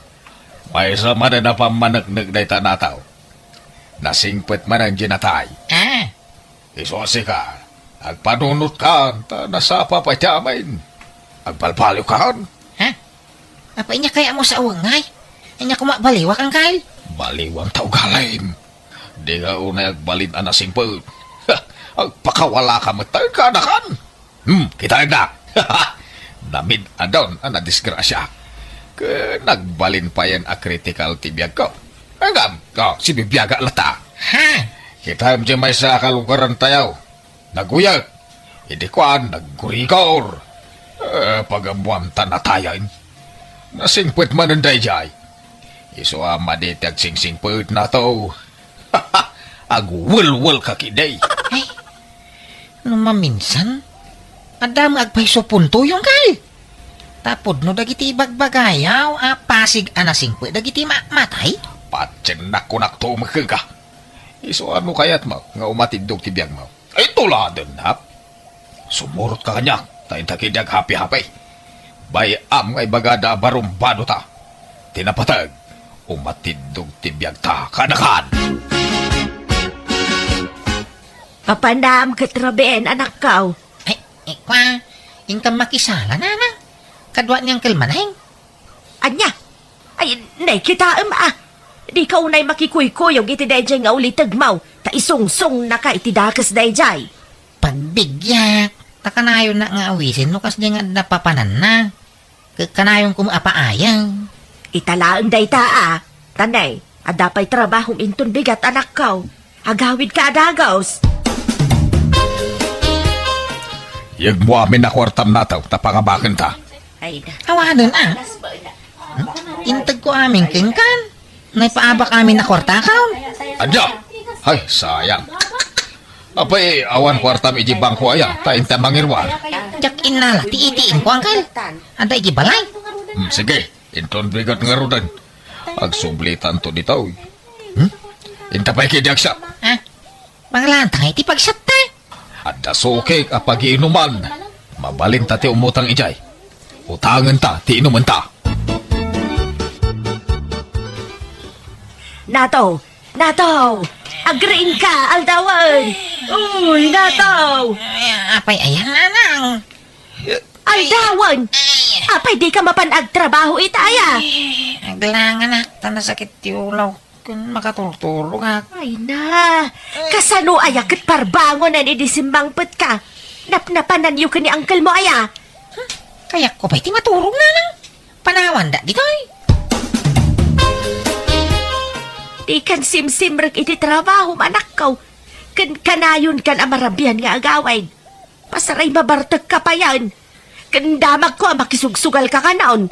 Maysa manen a pammaneknek dayta, nataw. Nasingpet manen diay natay. Ah. Isu a sika, agpanunotkan, ta nasapa pay ti amin. Agbalbaliwkan. Ha? Apay, ania kayatmo a sawen, ngay? Ania koma, baliwak, Uncle? Baliwanta ugalim. Dika unay agbalin a nasingpet. Ha, agpakawalaka met ta ken kaanakan. Hmm, kitaennak. Namin-anon a nadisgrasia. Ken nagbalin payen a critical ti biagko. Ngem, oh, sibibiagak latta. Ha? Kitaem diay maysa a kalugarantayo. Naguyat. Idi kuan, naggurigor. Eh, pagammuan ta natayen. Nasingpet manen daydiay. Isu a madi ti agsingsingpet, nataw. Agwelwelka ketdi. Ay, no maminsan, adda met agpayso puntoyo, Uncle. Ta pudno dagiti ibagbagayo a pasig a nasingpet dagiti ma-, matay. Patiennak, kunak to met kenka. Isu a no kayatmo nga umatiddog ti biagmo. Ay, tuladennak. Sumurotka kaniak, ta inta ketdi aghapi-hapi. Bay-am nga ibagada a barumbadota. Ti napateg, umatiddog ti biagta, kaanakan. Papanam ket rabiin, anakko. Ay, ikwa, inka makisala, Nanang. Kadua ni Uncle Maneng. Ania? Ay, nay, kitaem a. Dika unay makikuykuyog iti daydiay nga ulitegmo, ta isungsungnaka iti dakes daydiay. Pagbibiag, ta kanayonnak nga awisen no kasdiay nga adda papananna. Ket kanayonko met a paayen. Ita laeng dayta a. Ta nay, adda pay trabahom inton bigat, anakko. Agawidka a dagus. Yegmo amin a kuartam, nataw, ta pangabakenta. Ay, da. Awanen a. Integko amin kenkan. Naipaabak amin a kuartakon. Ania? Ay, sayang. Apay, awan kuartam iti bangko aya, ta inta mangiruar. Diak innala ti ATM ko, Uncle. Adda iti balay. Hmm, sige, inton bigat ngaruden. Agsublitanto ditoy. Hmm? Inta pay ketdi agsat. Ah, manglantang iti pagsatta. Adda sukik a pagiinuman. Mabalinta ti umutang idiay. Utangenta ti inumenta. Nataw! Nataw! Agriingka, aldawen! Uy, nataw! Ay, apay aya, Nanang? Aldawen! Ay. Apay dika mapan agtrabaho ita aya? Ay, aglanganak, ta nasakit ti ulaw. Kun makaturturogak. Ay na, kasano aya ket parbangonen idi simmangpetka? Napnapananyo ken ni uncle mo aya? Hmm, kayatko pay ti maturog, Nanang. Panawanda ditoy. Dikan simsimrek iti trabaho, anakko. Ken kanayonkan a marabian nga agawid. Pasaray mabartekka payen. Ken damagko a makisugsugalka kanon.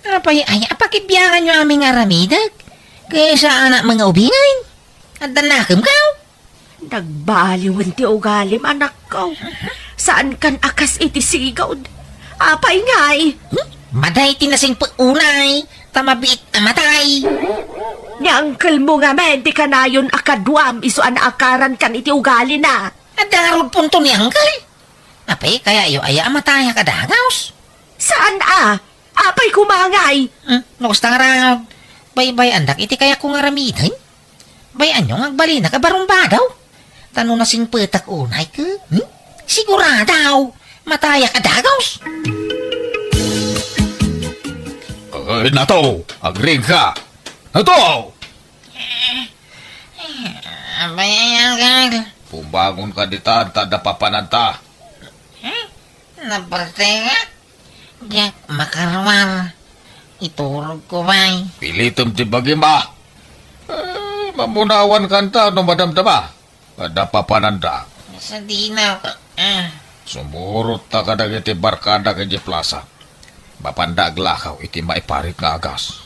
Apay aya a pakibianganyo amin nga aramidek? Ket saan a mga ubingen? Adda nakemkaw? Nagbaliwen ti ugalim, anakko. Saankan a kas iti sigud. Apay ngay? Hmm? Maday ti nasingpet unay, ta mabiit a matay. Ni uncle mo ngamin ti kanayon a kaduam isu a naakarankan iti ugalina. Adda ngarud punto ni uncle. Apay, kayayo aya a matayak a dagaws? Saan a? Apay koma ngay? Hmm, no kasta nga ranon, baybay-andak iti kayatko nga aramiden. Bay-anyo nga agbalinak a barumbado. Ta no nasingpetak unay ket, hmm? Sigurado, matayak a dagaws. Ay, Nato, agriingka. Nato! Abay, ay, uncle. Bumangonka ditan, ta adda papananta. Hmm? Nabartekak? Diak makaruar. Iturogko pay. Pilitem ti bagim a. Eh, mamunawan kanta no madamdama. Adda papananda. Sadino? Ah. Sumurotta kadagiti barkadak idiay plasa. Mapanda aglakaw iti maiparit nga agas.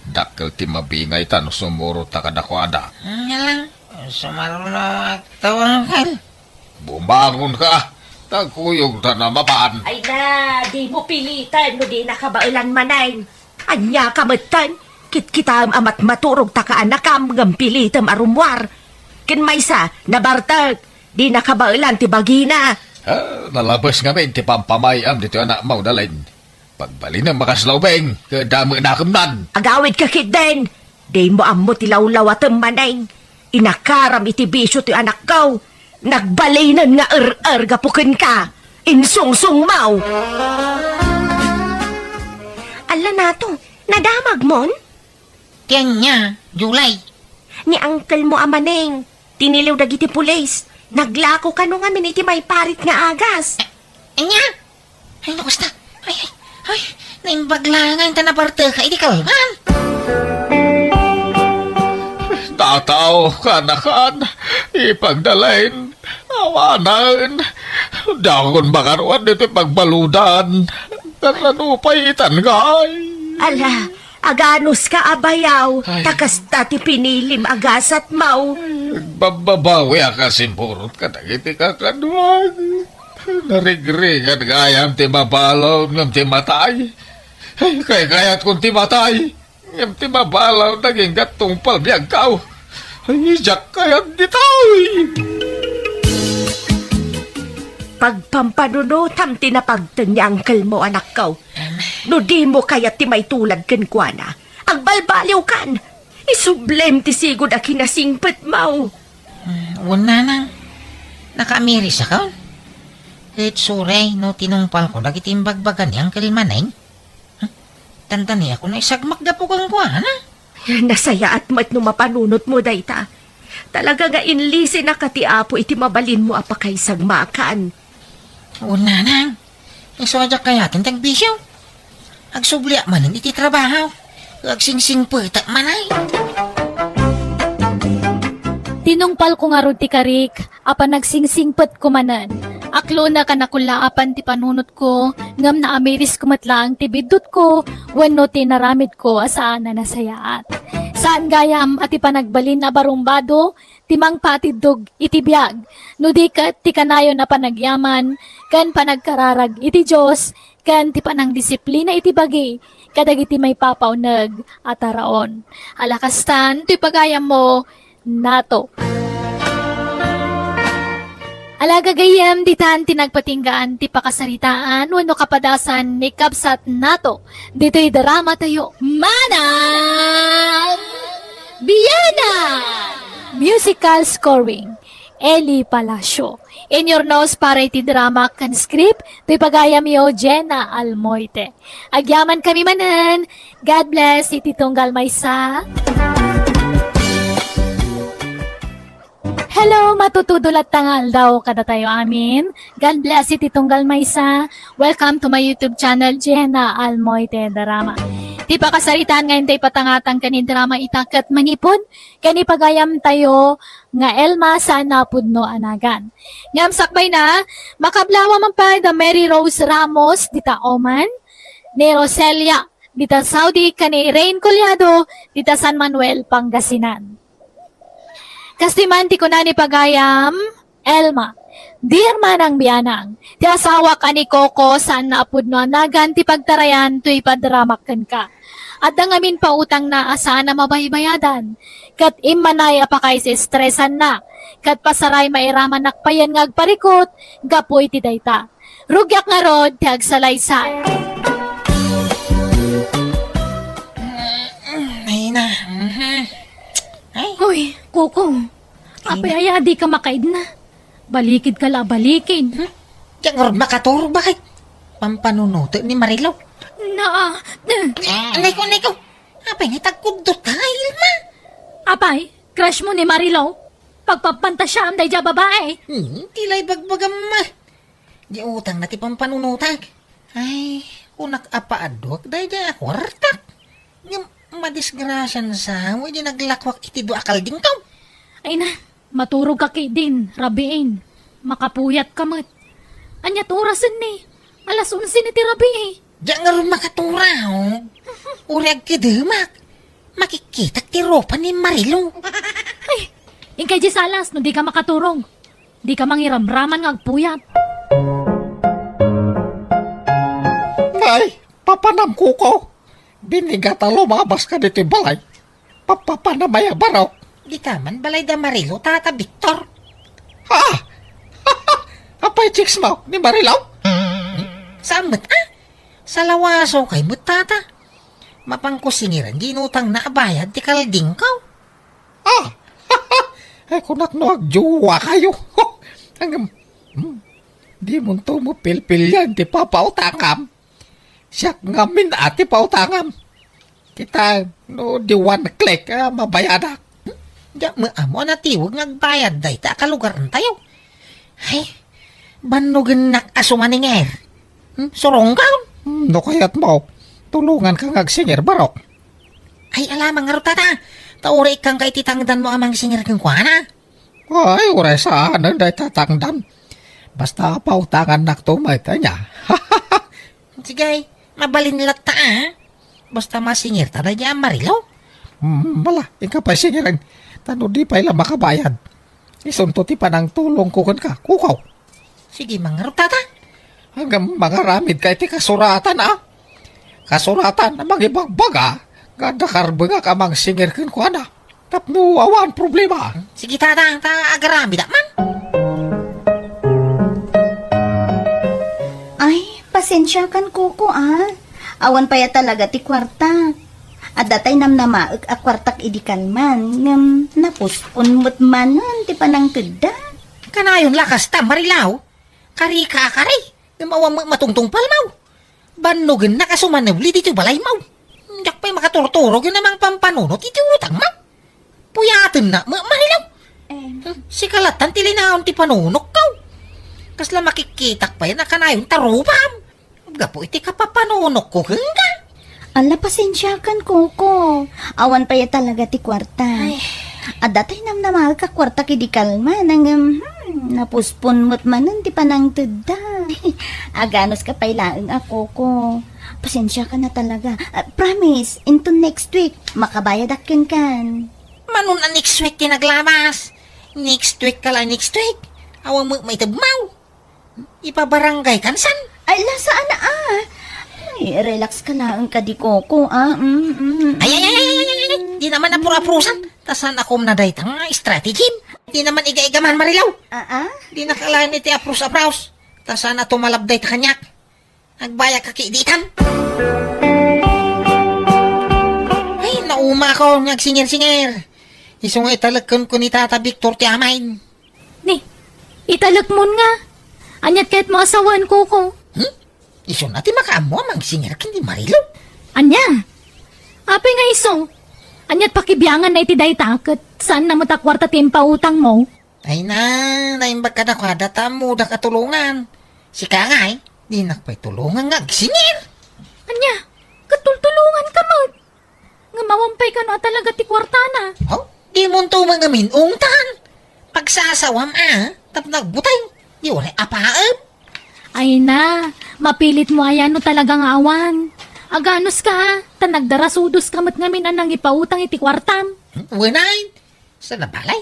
Dakkel ti mabingayta no sumurotta kadakuada. Nga lang, sumaruno agtawangkal. Bumangonka, tagkuyogta na mapan. Ay na, dimo piliten no di nakabaelan manen. Ania ka metten? Kitkitaem a matmaturog ta kaanakam ngem pilitem a rummuar. Ken maysa, nabartek, di nakabaelan ti bagina. Ah, nalabes ngamin ti pampamay-am ditoy anakmo, Dalin. Pagbalinem a kasla ubing, ket dame nakemnan. Agawidka ketdin, dimo ammo ti lawlawatem manen. Inakaram iti bisio ti anakko. Nagbalinen nga er-er gapu kenka. Insungsongmo. Alla Nato, nadamagmon? Ti ania, Julie? Ni uncle mo a manen, tiniliw dagiti pulis. Naglako kano ngamin iti maiparit nga agas. Ania? Ay, no kasta. Ay, ay, ay, naimbag laeng ta nabarteka iti kalman. Dataw, kanakan, ipagdalain, awanen. Dakon makaruar ditoy pagbaludan. Kasano pay itan ngay? Ala, aganuska a bayaw, ay, ta kasta ti pinilim a gasatmo. Ay, agbababawiak a simurot kadagiti kakaduak. Narigrigat gayam ti mabalon ngem ti matay. Ay, kaykayatkon ti matay. Ngem ti mabalon agingga tungpal biagko. Ay, diak kayat ditoy. Pagpampanunotam ti napagteng ni uncle mo, anakko. No dimo kayat ti maitulad kenkuana, agbalbaliwkan. Isublem ti sigud a kinasingpetmo. Hmm, wen, nanang. Nakaamirisakon. Ket suray no tinungpalko dagiti imbagbaga ni Uncle Maneng. Hmm? Dandaniakon a isagmak gapu kenkuana. Nasayaat met no mapanunotmo dayta. Talaga nga inlisinaka ti Apo iti mabalinmo a pakaisagmakan. Wen, nanang. Isu a diak kayaten ti agbisio. Agsubliak manen iti trabaho. Agsingsingpetak manen. Tinungpalko ngarud ti karik a panagsingsingpetko manen. Aklonek a nakullaapan ti panunotko, ngem naamirisko met laeng ti biddutko wenno ti inaramidko a saan a nasayaat. Saan gayam a ti panagbalin a barumbado ti mangpatiddog iti biag, no di ket ti kanayon a panagyaman ken panagkararag iti Dios ken ti panangdisiplina iti bagi kadagiti maipapauneg a taraon. Ala kastan, ti pagayammo, Nato. Ala gagayyem, ditan ti nagpatinggaan ti pakasaritaan wenno kapadasan ni Kabsat Nato ditoy drama tayo. Manang Biana! Musical scoring, Eli Palacio. Inyurnos para iti drama ken script, ti pagayamyo, Jenna Almoite. Agyaman kami manen. God bless iti tunggal maysa. Hello, matutudo latta nga aldaw kadatayo amin. God bless iti tunggal maysa. Welcome to my YouTube channel, Jenna Almoite Darama. Ti pakasaritaan nga intay patangatang ken ni drama ita ket manipud ken ni pagayamtayo nga Elma saan a pudno a nagan. Ngem sakbay na, makablawa man pay da Mary Rose Ramos dita Oman, ni Roselia dita Saudi, ken ni Rain Collado dita San Manuel, Pangasinan. Kastoy man ti kuna ni pagayam, Elma, dear manang bianang, ti asawak a ni Coco saan a pudno a nagan ti pagtarayan toy padramak kenka. Adda ngamin pautangna a saan a mabaybayadan, ket immanay a pakaisistresanna, ket pasaray mairamanak payen nga agparikut gapu iti dayta. Rugiak ngarud ti agsalaysay. Ay na. Mhm. Ay. Hoy, Coco. Apay aya dika makaidna? Balikidka la a balikid. Hmm? Diak ngarud makaturog, baket? Pampanunotek ni Marilu. Na, ah, Anay ko, anay ko. Apay nga tagkuddot ka, Elma? Apay, crush mo ni Marilu? Pagpapantasiaam daydiay a babae? Hmm, ti la ibagbagam, ma. Di utangna ti pampanunotak. Ay, kunak a paadduak daydiay a kuartak. Ngem madisgrasian sa, mo idi naglakuak iti dua a kaldingkaw. Ay na, maturog ka ketdin, rabiin. Makapuyat ka met. Ania ti orasen ni? Alas onse ni ti rabii. Diak ngarud makaturog. Uray agkedemak. Makikkitak ti rupa ni Marilu. Ay, inkay di salas no di ka makaturog. Di ka mangiramraman nga agpuyat. Ay, papanam, Coco. Binigat a lumabas ka ditoy balay. Papapanam aya, barok? Dita man balay da Marilu, Tata Victor. Ha? Apay chicks mo ni Marilu? Saan met, ah? Salawaso kay met, Tata. Mapanko singiran di inutangna a bayad ti kaldingkaw. Ah! Ay, kunak no agjowa kayo. Ang, hmm, di mo to mo pilpilian ti papautangam. Siak ngamin a ti pautangam. Kita, no, di one click, ah, mabayadak. Diak met ammo a natiweg nga agbayad dayta a kalugarantayo. Ay, bannogennak a sumanger. Hmm, suronggan? Hmm, no kayat mo, tulongan ka nga agsinger, barok. Ay, alamang ngarud, Tata. Ta uray ikkan ka iti tangdan mo a mangsinger kenkuana. Ay, uray saanen dayta tangdan. Basta pautangannak to met, ania. Sige, mabalin latta, ah. Basta masingerta daydiay a Marilu. Hmm, bala, inka pay singeren. Ta no di pay la makabayad, isunto ti panangtulongko kenka, Coco. Sige man ngarud, Tata. Ngem mangaramid ka iti kasuratan, ah. Kasuratan a mangibagbaga nga adda karbengak a mangsinger kenkuana. Tapno awan problema. Sige, Tata, ta agaramidak man. Ay, pasensiakan, Coco, ah. Awan pay a talaga ti kuarta. Adda tay namnamaek a kuartak idi kalman, ngem napuspon met manen ti panangtedda. Kanayon la kasta, Marilu. Kari ka a kari, ngem awan met matungtungpalmo. Bannogennak a sumanebli ditoy balaymo. Diak pay makaturturog iti mangpampanunot iti utangmo. Puyatennak met, Marilu. Em. Sika latta ti linaon ti panunokko. Kasla makikkitak pay a kanayon ta rupam. Gapu iti kapapanunokko kenka. Ala, pasensiakan, Coco. Awan pay a talaga ti kuarta. Ay. Adda tay namnamaek a kuartak idi kalman, ngem, hmm, napuspon met manen ti panangtedda. Aganuska pay laeng a, Coco. Pasensiakan a talaga. Ah, promise, into next week, makabayadak kenkan. Mano a next week ti naglamas? Next week ka la, next week. Awan met maitedmo. Ipabarangay kan san? Ay, la, saan a, ah. Ay, relax ka laeng kadi, Coco, ah. Mm, mm, mm. Ay, ay, ay, ay, ay, ay, ay, ay. Di naman apur-apurusan. Ta saan a kumna dayta nga strategy? Di naman iga-iga man, Marilu. Ah, ah? Di nakalain iti aprus-aprus. Ta saan a tumalab dayta kaniak? Agbayag ka ki ditan. Ay, naumakon nga agsinger-singer. Isu nga italek kenka ni Tata Victor ti amayen. Ni, italekmon nga. Aniat kayatmo a sawen, Coco? Hmm? Isuna ti makaammo a mangsinger ken ni Marilu. Ania? Apay nga isu? Aniat pakibianganna iti dayta ket saanna met a kuarta ti impautangmo? Ay na, naimbag kadakuada ta ammodak a tulongan. Sika ngay, dinak pay tulongan nga agsingir. Ania, ket tultulonganka met. Ngem awan pay kano a talaga ti kuartana. Oh, dimonto man ngamin ungtan. Pagsasawam a, tapno agbuteng. Di uray apaem. Ay na, mapilitmo aya no talaga nga awan. Aganuska, ta nagdarasudoska met ngamin a nangipautang iti kuartam. Hmm, wen ay, saan a balay?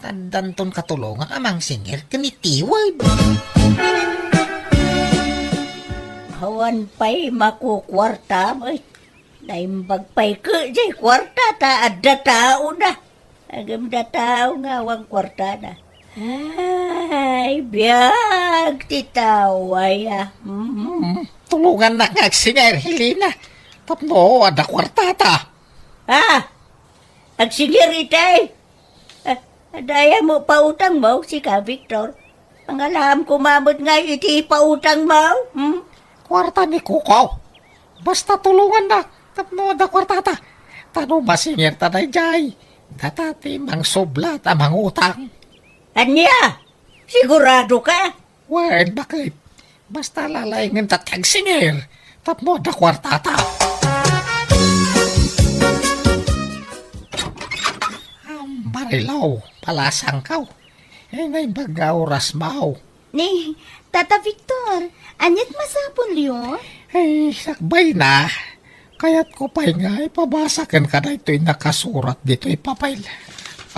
Addanton katulongak a mangsingir ken itiwed. Awan pay makukuartam, ay. Naimbag pay ket jay kuarta ta adda taona. Ngem adda tao nga awan kuartana. Ay, biag ti tao, aya. Mm. Tulongannak nga agsingir, Helena. Tapno adda kuartata. Ah, agsingir itay. Ah, dayta met pautangmo, sika, Victor. Mangalaam koma met ngay iti pautangmo, hmm? Kuarta ni Kuko. Basta tulongannak tapno adda kuartata. Ta no masingirta daydiay, data ti mangsublat a mangutang. Ania? Siguradoka? Wen, baket. Basta lalaingenta ti agsingir tapno adda kuartata. Am, Marilou, palasangko. Ay, naimbag nga orasmo. Ni, Tata Victor, aniat masapulyo? Ay, sakbayna. Kayatko pay nga ipabasa kenka daytoy nakasurat ditoy papel.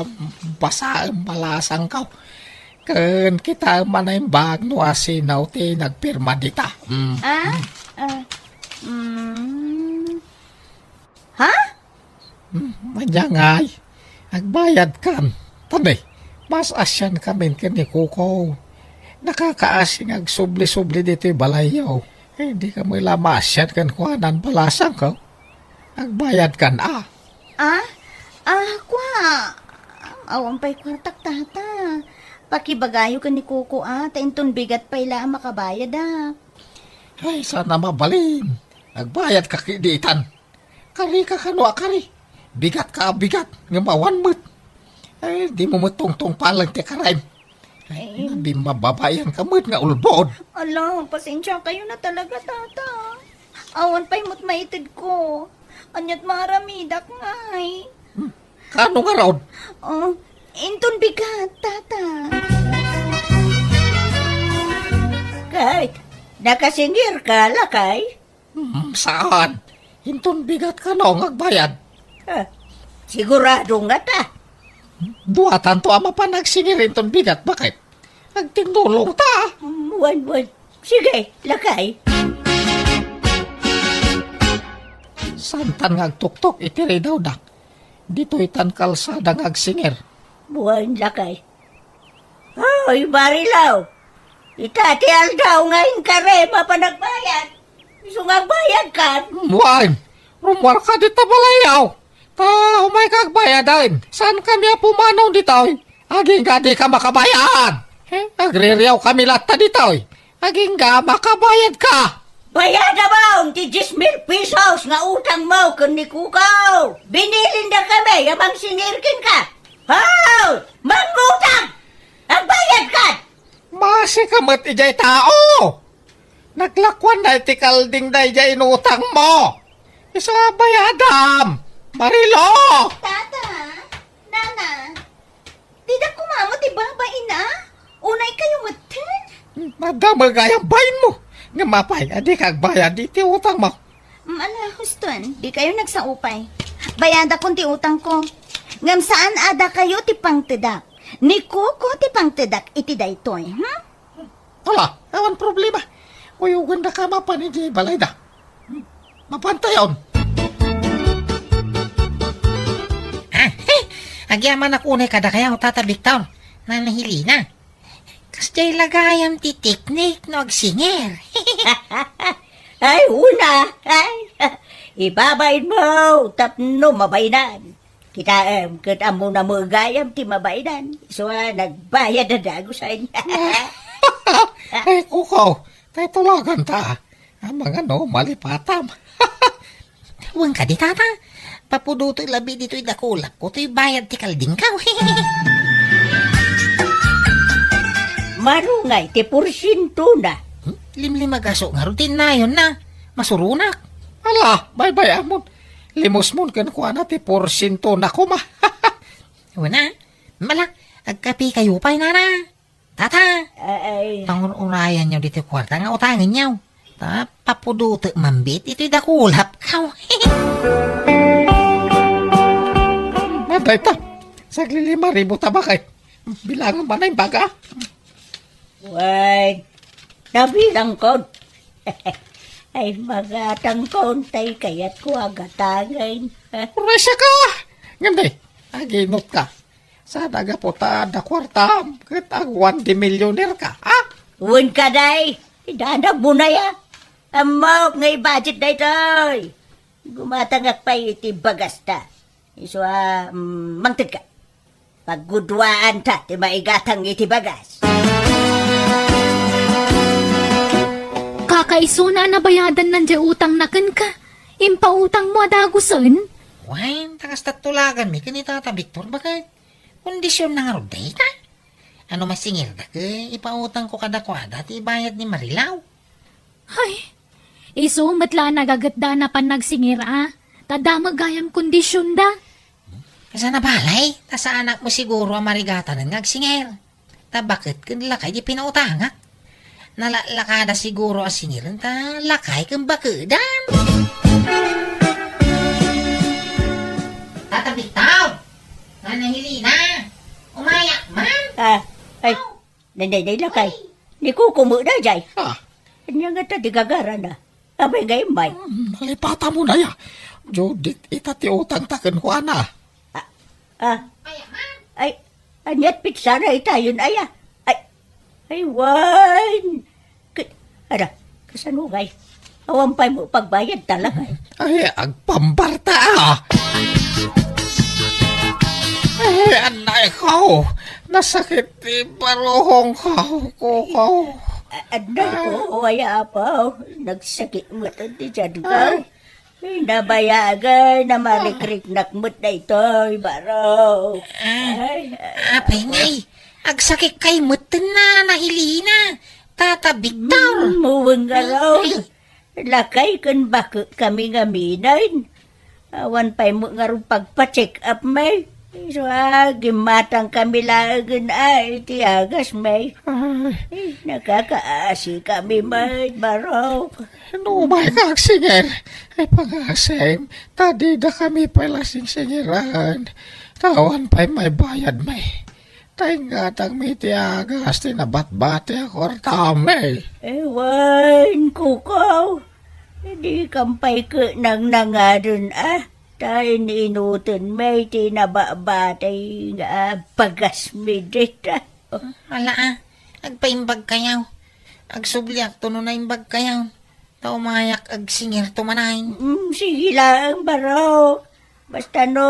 Am, basaem, palasangko. Ken kitaem a naimbag no asino ti nagpirma dita. Mm. Ah? Ah, mm. Ha? Mm, ania ngay? Agbayadkan. Tani, maasiankamin ken ni Kuko. Nakakaasi nga agsubli-subli ditoy balayyo. Eh, dika met la maasian kenkuana, palasangko. Agbayadkan a. Ah? Ah, kua. Awan pay kuartak, Tata. Pakibagayo ken ni Kuko a, ta inton bigat pay la a makabayada. Ay, saan a mabalin. Agbayadka ketdi itan. Karika kano a kari. Bigatka a bigat, ngem awan met. Ay, dimo met tungtungpalen ti karaem. Ay, eh, nabimbababaianka met nga ulbod. Ala, pasensiakayo na talaga, Tata. Awan pay met maitedko. Aniat maaramidak ngay? Hmm, kano ngarud? Oh, inton bigat, Tata. Kay, nakasingirka, lakay? Hmm, saan? Inton bigat kano nga agbayad? Ah, sigurado ngata. Duatanto a mapan agsingir inton bigat, baket? Agtinulongta. Mm, wen, wen. Sige, lakay. Saantan nga agtuktok iti ridawda. Ditoytan kalsada nga agsingir. Wen, lakay. Oy, Marilou! Ita ti aldaw nga inkari mapan agbayad. Isu nga agbayadkan. Wen, rummuarka dita balayyo. Ta umayka agbayaden. Saankami a pumanaw ditoy. Agingga dika makabayad. Eh, agririawkami latta ditoy. Agingga makabayadka. Bayadam ti dies mil pesos nga utangmo ken ni Kuko. Binilindakami a mangsingir kenka. Haw! Mangutang! Agbayadkan! Maasika met idiay tao! Naglakuanna iti kalding daydiay inutangmo! Isu a bayadam! Marilou! Tata! Nana! Didak koma met ibabain a? Unaykayo metten? Madama gayam bainmo! Ngem apay, a dika agbayad iti utangmo? Mm, ala, huston, dikayo nagsao pay. Bayadakon ti utangko. Ngem saan a dakayo ti pangtedak. Ni Kuko ti pangtedak iti daytoy, hmm? Ala, awan problema. Kuyogandaka mapan idiay balayda. Hmm, mapantayon. Ah, eh, agyamanak unay kadakayo, Tata Victor. Nana Helena. Kasdiay la gayam ti teknik no agsingir. Ay, una, ay, ibabainmo tapno mabainan. Kitaem, ket ammona met gayam ti mabainan. Isu a nagbayad a dagusen. Ay, Kuko, tay tulaganta. Amangan no malipatam. Wen kadi, Tata. Papudoto labi ditoy dakulapko toy bayad ti kaldingko. Baro ngay ti porsientona? Hmm? Limlimagaso ngarud ti innayonna. Masuronak. Ala, baybay-amon. Limusmon kenkuana ti porsientona koma. Wen a, mala, agkapikayo pay, nana. Tata, Ay, pangur-urayanyo ditoy kuarta nga utangenyo. Ta, papudotek man bit itoy dakulapkaw. Dayta, saglilima ribu ta bakay. Bilangan man ay baga. Wen, nabilangkon. Ay, magatangkon tay kayatko a gatangen. Uray, siaka! Ngem di, aginotka. Saan a gapu ta adda kuartam ket awan ti millionaire ka, ha? Wen kadi, idanag mo na ya. Ammok nga i-budget daytoy. Gumatangak pay iti bagasta. Isu a, mm, mangted ka. Pagguduaanta ti maigatang iti bagas. Kakaisuna a nabayadan nan diay utangna kenka. Impautangmo a dagusen? Wen, ta kasta tulaganmi ken ni Tata Victor, baket. Kondisionna ngarud dayta? Ano masingirda ket ipautangko kadakuada ti ibayad ni Marilaw? Ay, isu met la a nagagetda a napan nagsingir a, ta damag gayam kondisionda. Kasano balay, ta saanakmo siguro a marigatanen nga agsingir. Ta baket ken lakay ti pinautangak. Nalaklakada siguro a singiren ta lakay ken bakedan. Tata Victor! Nana Helena! Umayak man! Ah, ay, Aw! Daydiay lakay. Ay! Ni Kuko met daydiay. Ah. Ania ngata ti gagarana? Apay nga immay? Hmm, nalipatamo na ya. Judith, ita ti utangta kenkuana. Ah, ah. Ay, aniat pitsana itayon aya? Ay, ay, wen. Ke-, ada, kasano ngay? Awan pay mo pagbayad talaga, eh. Ay, agpambarta, ah. Ay, anay ko. Nasakit ti baruhong ko, Kuko. A-, anay ko, aya, apo. Nagsakit mo ti tiyan ko. Ay. Ay, nabayagan, namarikriknak met daytoy, baro. Ah, ay, ay, apay ngay, agsakit kay met na, Nana Helena. Tata Victor. Hmm, muweng nga raw. Ay. Lakay ken bake kami ngamin. Awan pay met ngarud pagpa-check up, may. Isu a, gimmatang kami laengen a iti agas, may. Ay. Eh, nakakaasi kami, may, barok. No, umay ka agsingir. Ay, pangasim, ta dida kami pay la singsingiran. Ta awan pay maibayad, may. Ta ingatangmi ti agas ti nabatbati a kuartam, may. Ewan, Kuko. Di kam pay ket nangnangaden, ah. Ta in-inuten, may, ti nabatbati nga bagasmi dita. Ala, ah. Agpaimbag kayaw. Agsubliakto no naimbag kayaw. Ta umayak agsingirto manen. Mm, sige laeng, baro. Basta no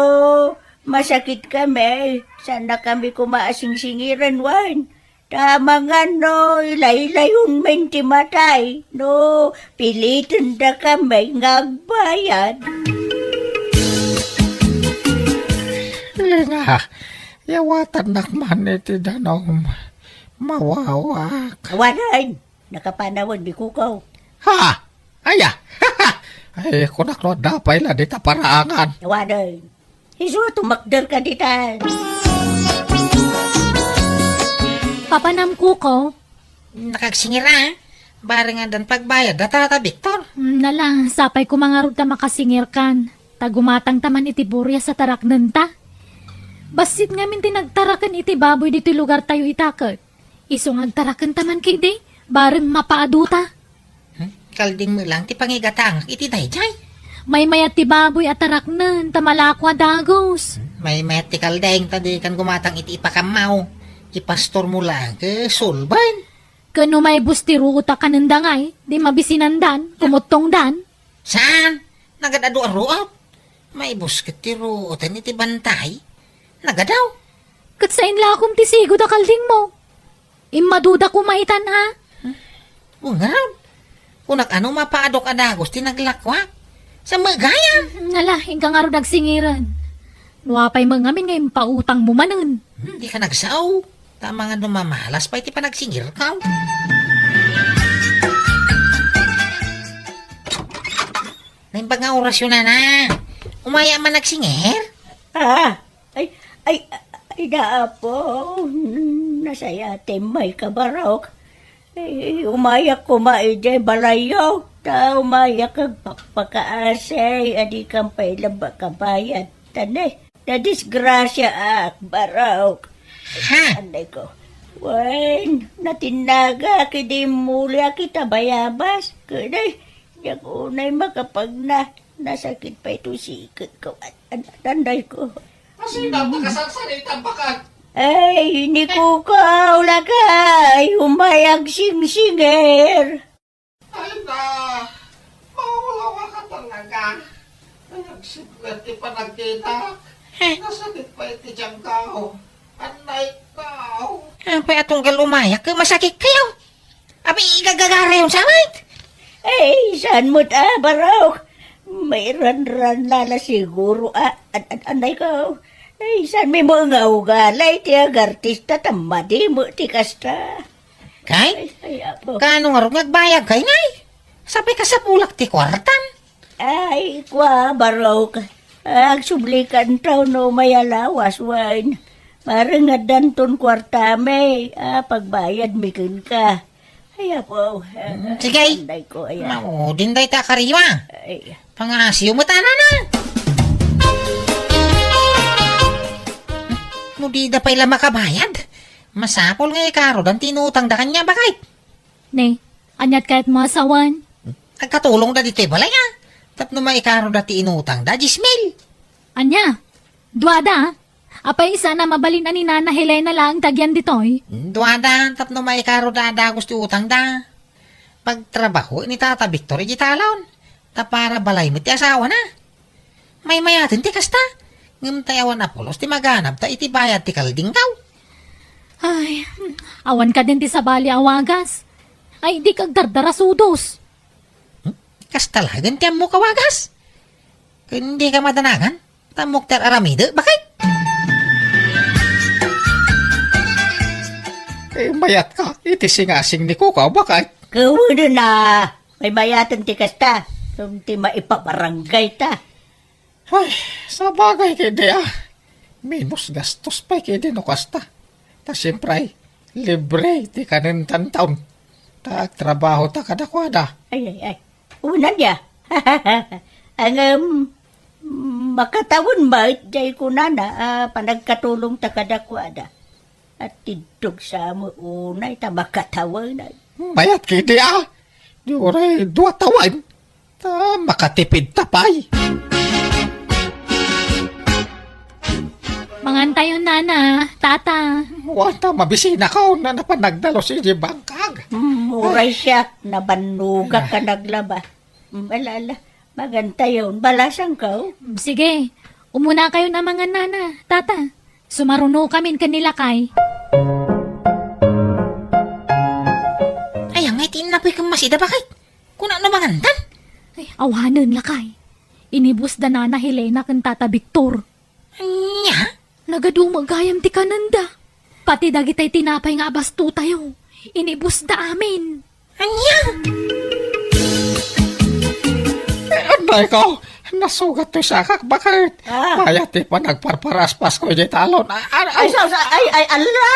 masakit kami, saan na kami koma a singsingiran, wen. Ta amangan no ilaylayon men ti matay, no piliten da kami nga agbayad. Helena, yawatannak man iti danum. Mawawak. Awanen. Nakapanawen ni Kuko. Ha? Aya? Ay, kunak no adda pay la dita paraangan. Awanen. Isu a tumakder ka dita. Papanam, Kuko? Nakagsingir a. Bareng addan pagbayad da Tata Victor. Mm, nala, sapay koma ngarud ta makasingir kan. Ta gumatang ta man iti burias a taraknenta. Bassit ngamin ti nagtaraken iti baboy ditoy lugartayo ita ket. Isu nga agtaraken ta man ketdi, bareng mapaado ta. Hmm? Kalding met lang ti pangigatangak iti daydiay. Maymayat ti baboy a taraknen ta malako a dagus. Hmm? Maymayat ti kalding ta dikan gumatang iti ipakammaw. Ipastormo lang ket sulbaen. Ken no maibus ti ruot a kanenda ngay, di mabisinandan, kumottongdan. Saan? Nagad-adu a ruot? Maibus ket ti ruoten iti bantay. Nagadaw. Ket sain la a kumtisigo da kaldingmo. Immaduda koma itan, ha? Wen ngarud. Kunak ano mapaadok a dagus ti naglakuak. Sa gayam. Nala, inka ngarud agsingiran. No apay met ngamin nga impautangmo manen. Hmm, di ka nagsao. Ta amangan no mamalas pay ti panagsingirkaw. Naimbag nga orasyo, nana. Umay man nagsingir? Ah, ay, ay, ay, da, Apo. Nasayatem, Mayka Barok. Eh, umayak koma idiay balayyo. Ta umayak agpakpakaasi, adi kan pay laeng makabayad. Tane, nadisgrasyaak, Barok. Ha? Anday ko. Wen, natinnagak idi immuliak ita bayabas. Ket ay, diak unay makapagna. Nasakit pay to siketko. An-, an-, anday ko. Asino ti kasarsaritana, baket? Ay, ni Kukaw, lakay, umay agsingsingir. Ay na, maulawa ka talaga. Ay, agsipnget ti panagkita. Nasakit pay ti tiyanko. Anday ko. Apay a tunggal umayak, masakit kayo. Abi, igagagarayon sa met? Ay, saan met a, Barok? Mairanran na la siguro a, an-, an-, anday ko. Ay, saan mi mo nga ugalay ti agartista ta madi met ti kasta? Kay? Ay, ay, Apo. Kaano nga rugag bayag kay ngay? Sapay kasapulak ti kuartam. Ay, kua, Barok. Agsublikanto no may alawas, wen. Maring addanton kuartami, a, pagbayadmi kenka. Ay, Apo. Mm, sige. Anday ko, aya. Maudin dayta a kariwa. Ay. Pangasiw met a, nana. No dida pay la makabayad, masapul nga ikarudan ti inutangda kaniak, baket. Ne, aniat kayatmo a sawen? Agkatulongda ditoy balay, a. Tapno maikaruda ti inutangda, dies mil. Ania? Duada, a? Apay, saan a mabalin a ni Nana Helena laeng ti agyan ditoy? Duada, tapno maikaruda a dagus ti utangda. Pagtrabaho ni Tata Victor iti talon. Ta para balay met ti asawana. Maymayaten ti kasta. Ngem tay awan a pulos ti maganabta iti bayad ti kaldingkaw. Ay, awan kadin ti sabali a wagas. Ay, dika agdardarasudos. Hmm? Kasta laeng ti ammok a wagas? Ken dika madanagan? Tammok ti ar-aramidek, baket? Eh, mayatka iti singasing ni Kukaw, baket? Kawanen a, maymayaten ti kasta. Ti maipabarangay ta. Ay, sabagay ketdi a. Menos gastos pay ketdi no kasta. Ta siempre, libre ti kanendanton. Ta agtrabaho ta kadakuada. Ay, ay, ay. Unan ya. Ngem, makatawen met, jay kunana, a, panagkatulong ta kadakuada. At tiddog sa mo unay ta makatawen ay. Mayat ketdi a. Di uray dua tawen. Ta makatipid ta pay. Mangantayon, Nana, Tata. Wen ta mabisinakon a napan nagdalus iti bangkag. Mm, uray siak, nabannogak a naglaba. Mm, ala, ala, magantayon, balasangko. Sige, umunakayon a mangan, Nana, Tata. Sumarunokamin ken ni lakay. Ay, angay ti innapoy ken masida, baket? Kuna no mangandan? Ay, awanen, lakay. Inibusda Nana Helena ken Tata Victor. Ania? Nagadu met gayam ti kanenda. Pati dagitay tinapay nga abastotayo, inibusda amin. Ania? Eh, anday ko, nasugat toy sakak, baket? Ah. Mayat ti panagparparaspasko idiay talon. Ah, ah, ay, ah. Sa, sa, ay, ay, ala!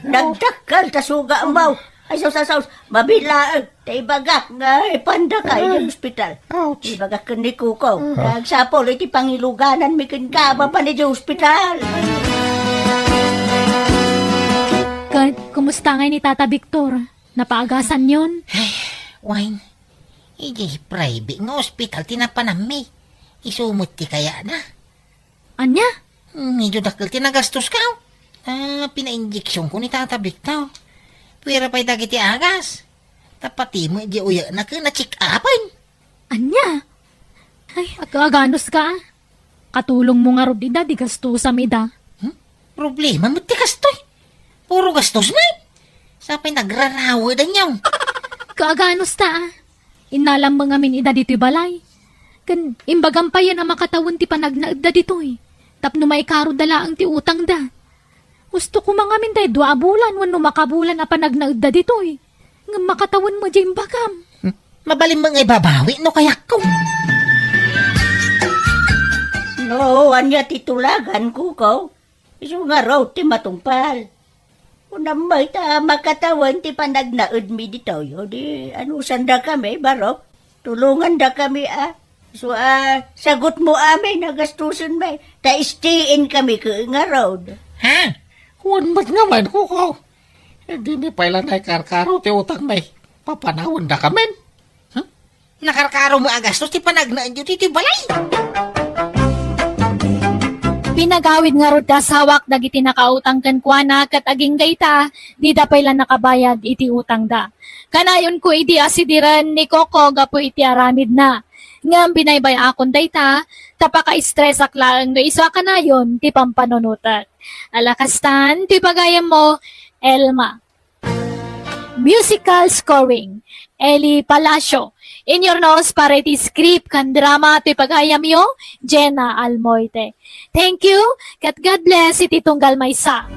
Nagdakkel ta suga mo. Ay, sus, sus, sus. Mabilaeng. Ta ibagak nga ipanda ka iti ospital. Ouch. Ibagak ken ni Kuko. Ah. Agsapul iti pangilugananmi kenka, mapan iti ospital. Ket, kumusta ngay ni Tata Victor? Napaagasanyon? Ay, wen, idiay private nga ospital ti napananmi. Isu met ti kayatna. Ania? Medyo dakkel ti nagastoska, oh. Ah, pinainjeksionko ni Tata Victor. Puera pay dagiti agas. Ta pati met di uyekna ken na-check-upen. Ania? Ay, agkaganuska, ah. Katulongmo ngarud ida, di gastosam ida. Hmm? Problema met ti kastoy. Puro gastos met. Sapay nagrarawadanyo. Kaaganusta, ah. Innalam met ngamin ida ditoy balay. Ken imbagam payen a makatawen ti panagnaedda ditoy, tapno maikarudda laeng ti utangda. Gusto ko mangamin tay dua a bulan wenno makabulan a panagnaedda ditoy. Ngem makatawen mo diay imbagam. Hmm? Mabalin mo nga ibabawi no kayatko. No, ania ti tulagan, Kuko? Isu ngarud ti matungpal. Kunam met ta makatawen ti panagnaedmi ditoy, o di anusandakami, barok? Tulongandakami, a. So, a, sagutmo amin a gastusenmi, ta stay-in kami ket ngarud. Ha? Wen met ngamin, Kuko. Dimi pay la naikarkaro ti utangmi. Papanawendakamin. Hmm? Nakarkaro mo a gastos ti panagnaedyo ti, ti balay. Pinagawid ngarud ti asawak dagiti nakautang kenkuana ket agingga ita, dida pay la nakabayad iti utangda. Kanayonko idi a sidiren ni Coco gapu iti aramidna. Ngem binaybay-akon dayta, ta paka-estresak laeng no isu a kanayon ti pampanunotek. Ala kastan, ti pagayammo, Elma. Musical scoring, Eli Palacio. Inyurnos para iti script ken drama ti pagayamyo, Jenna Almoite. Thank you, ket God bless iti tunggal maysa.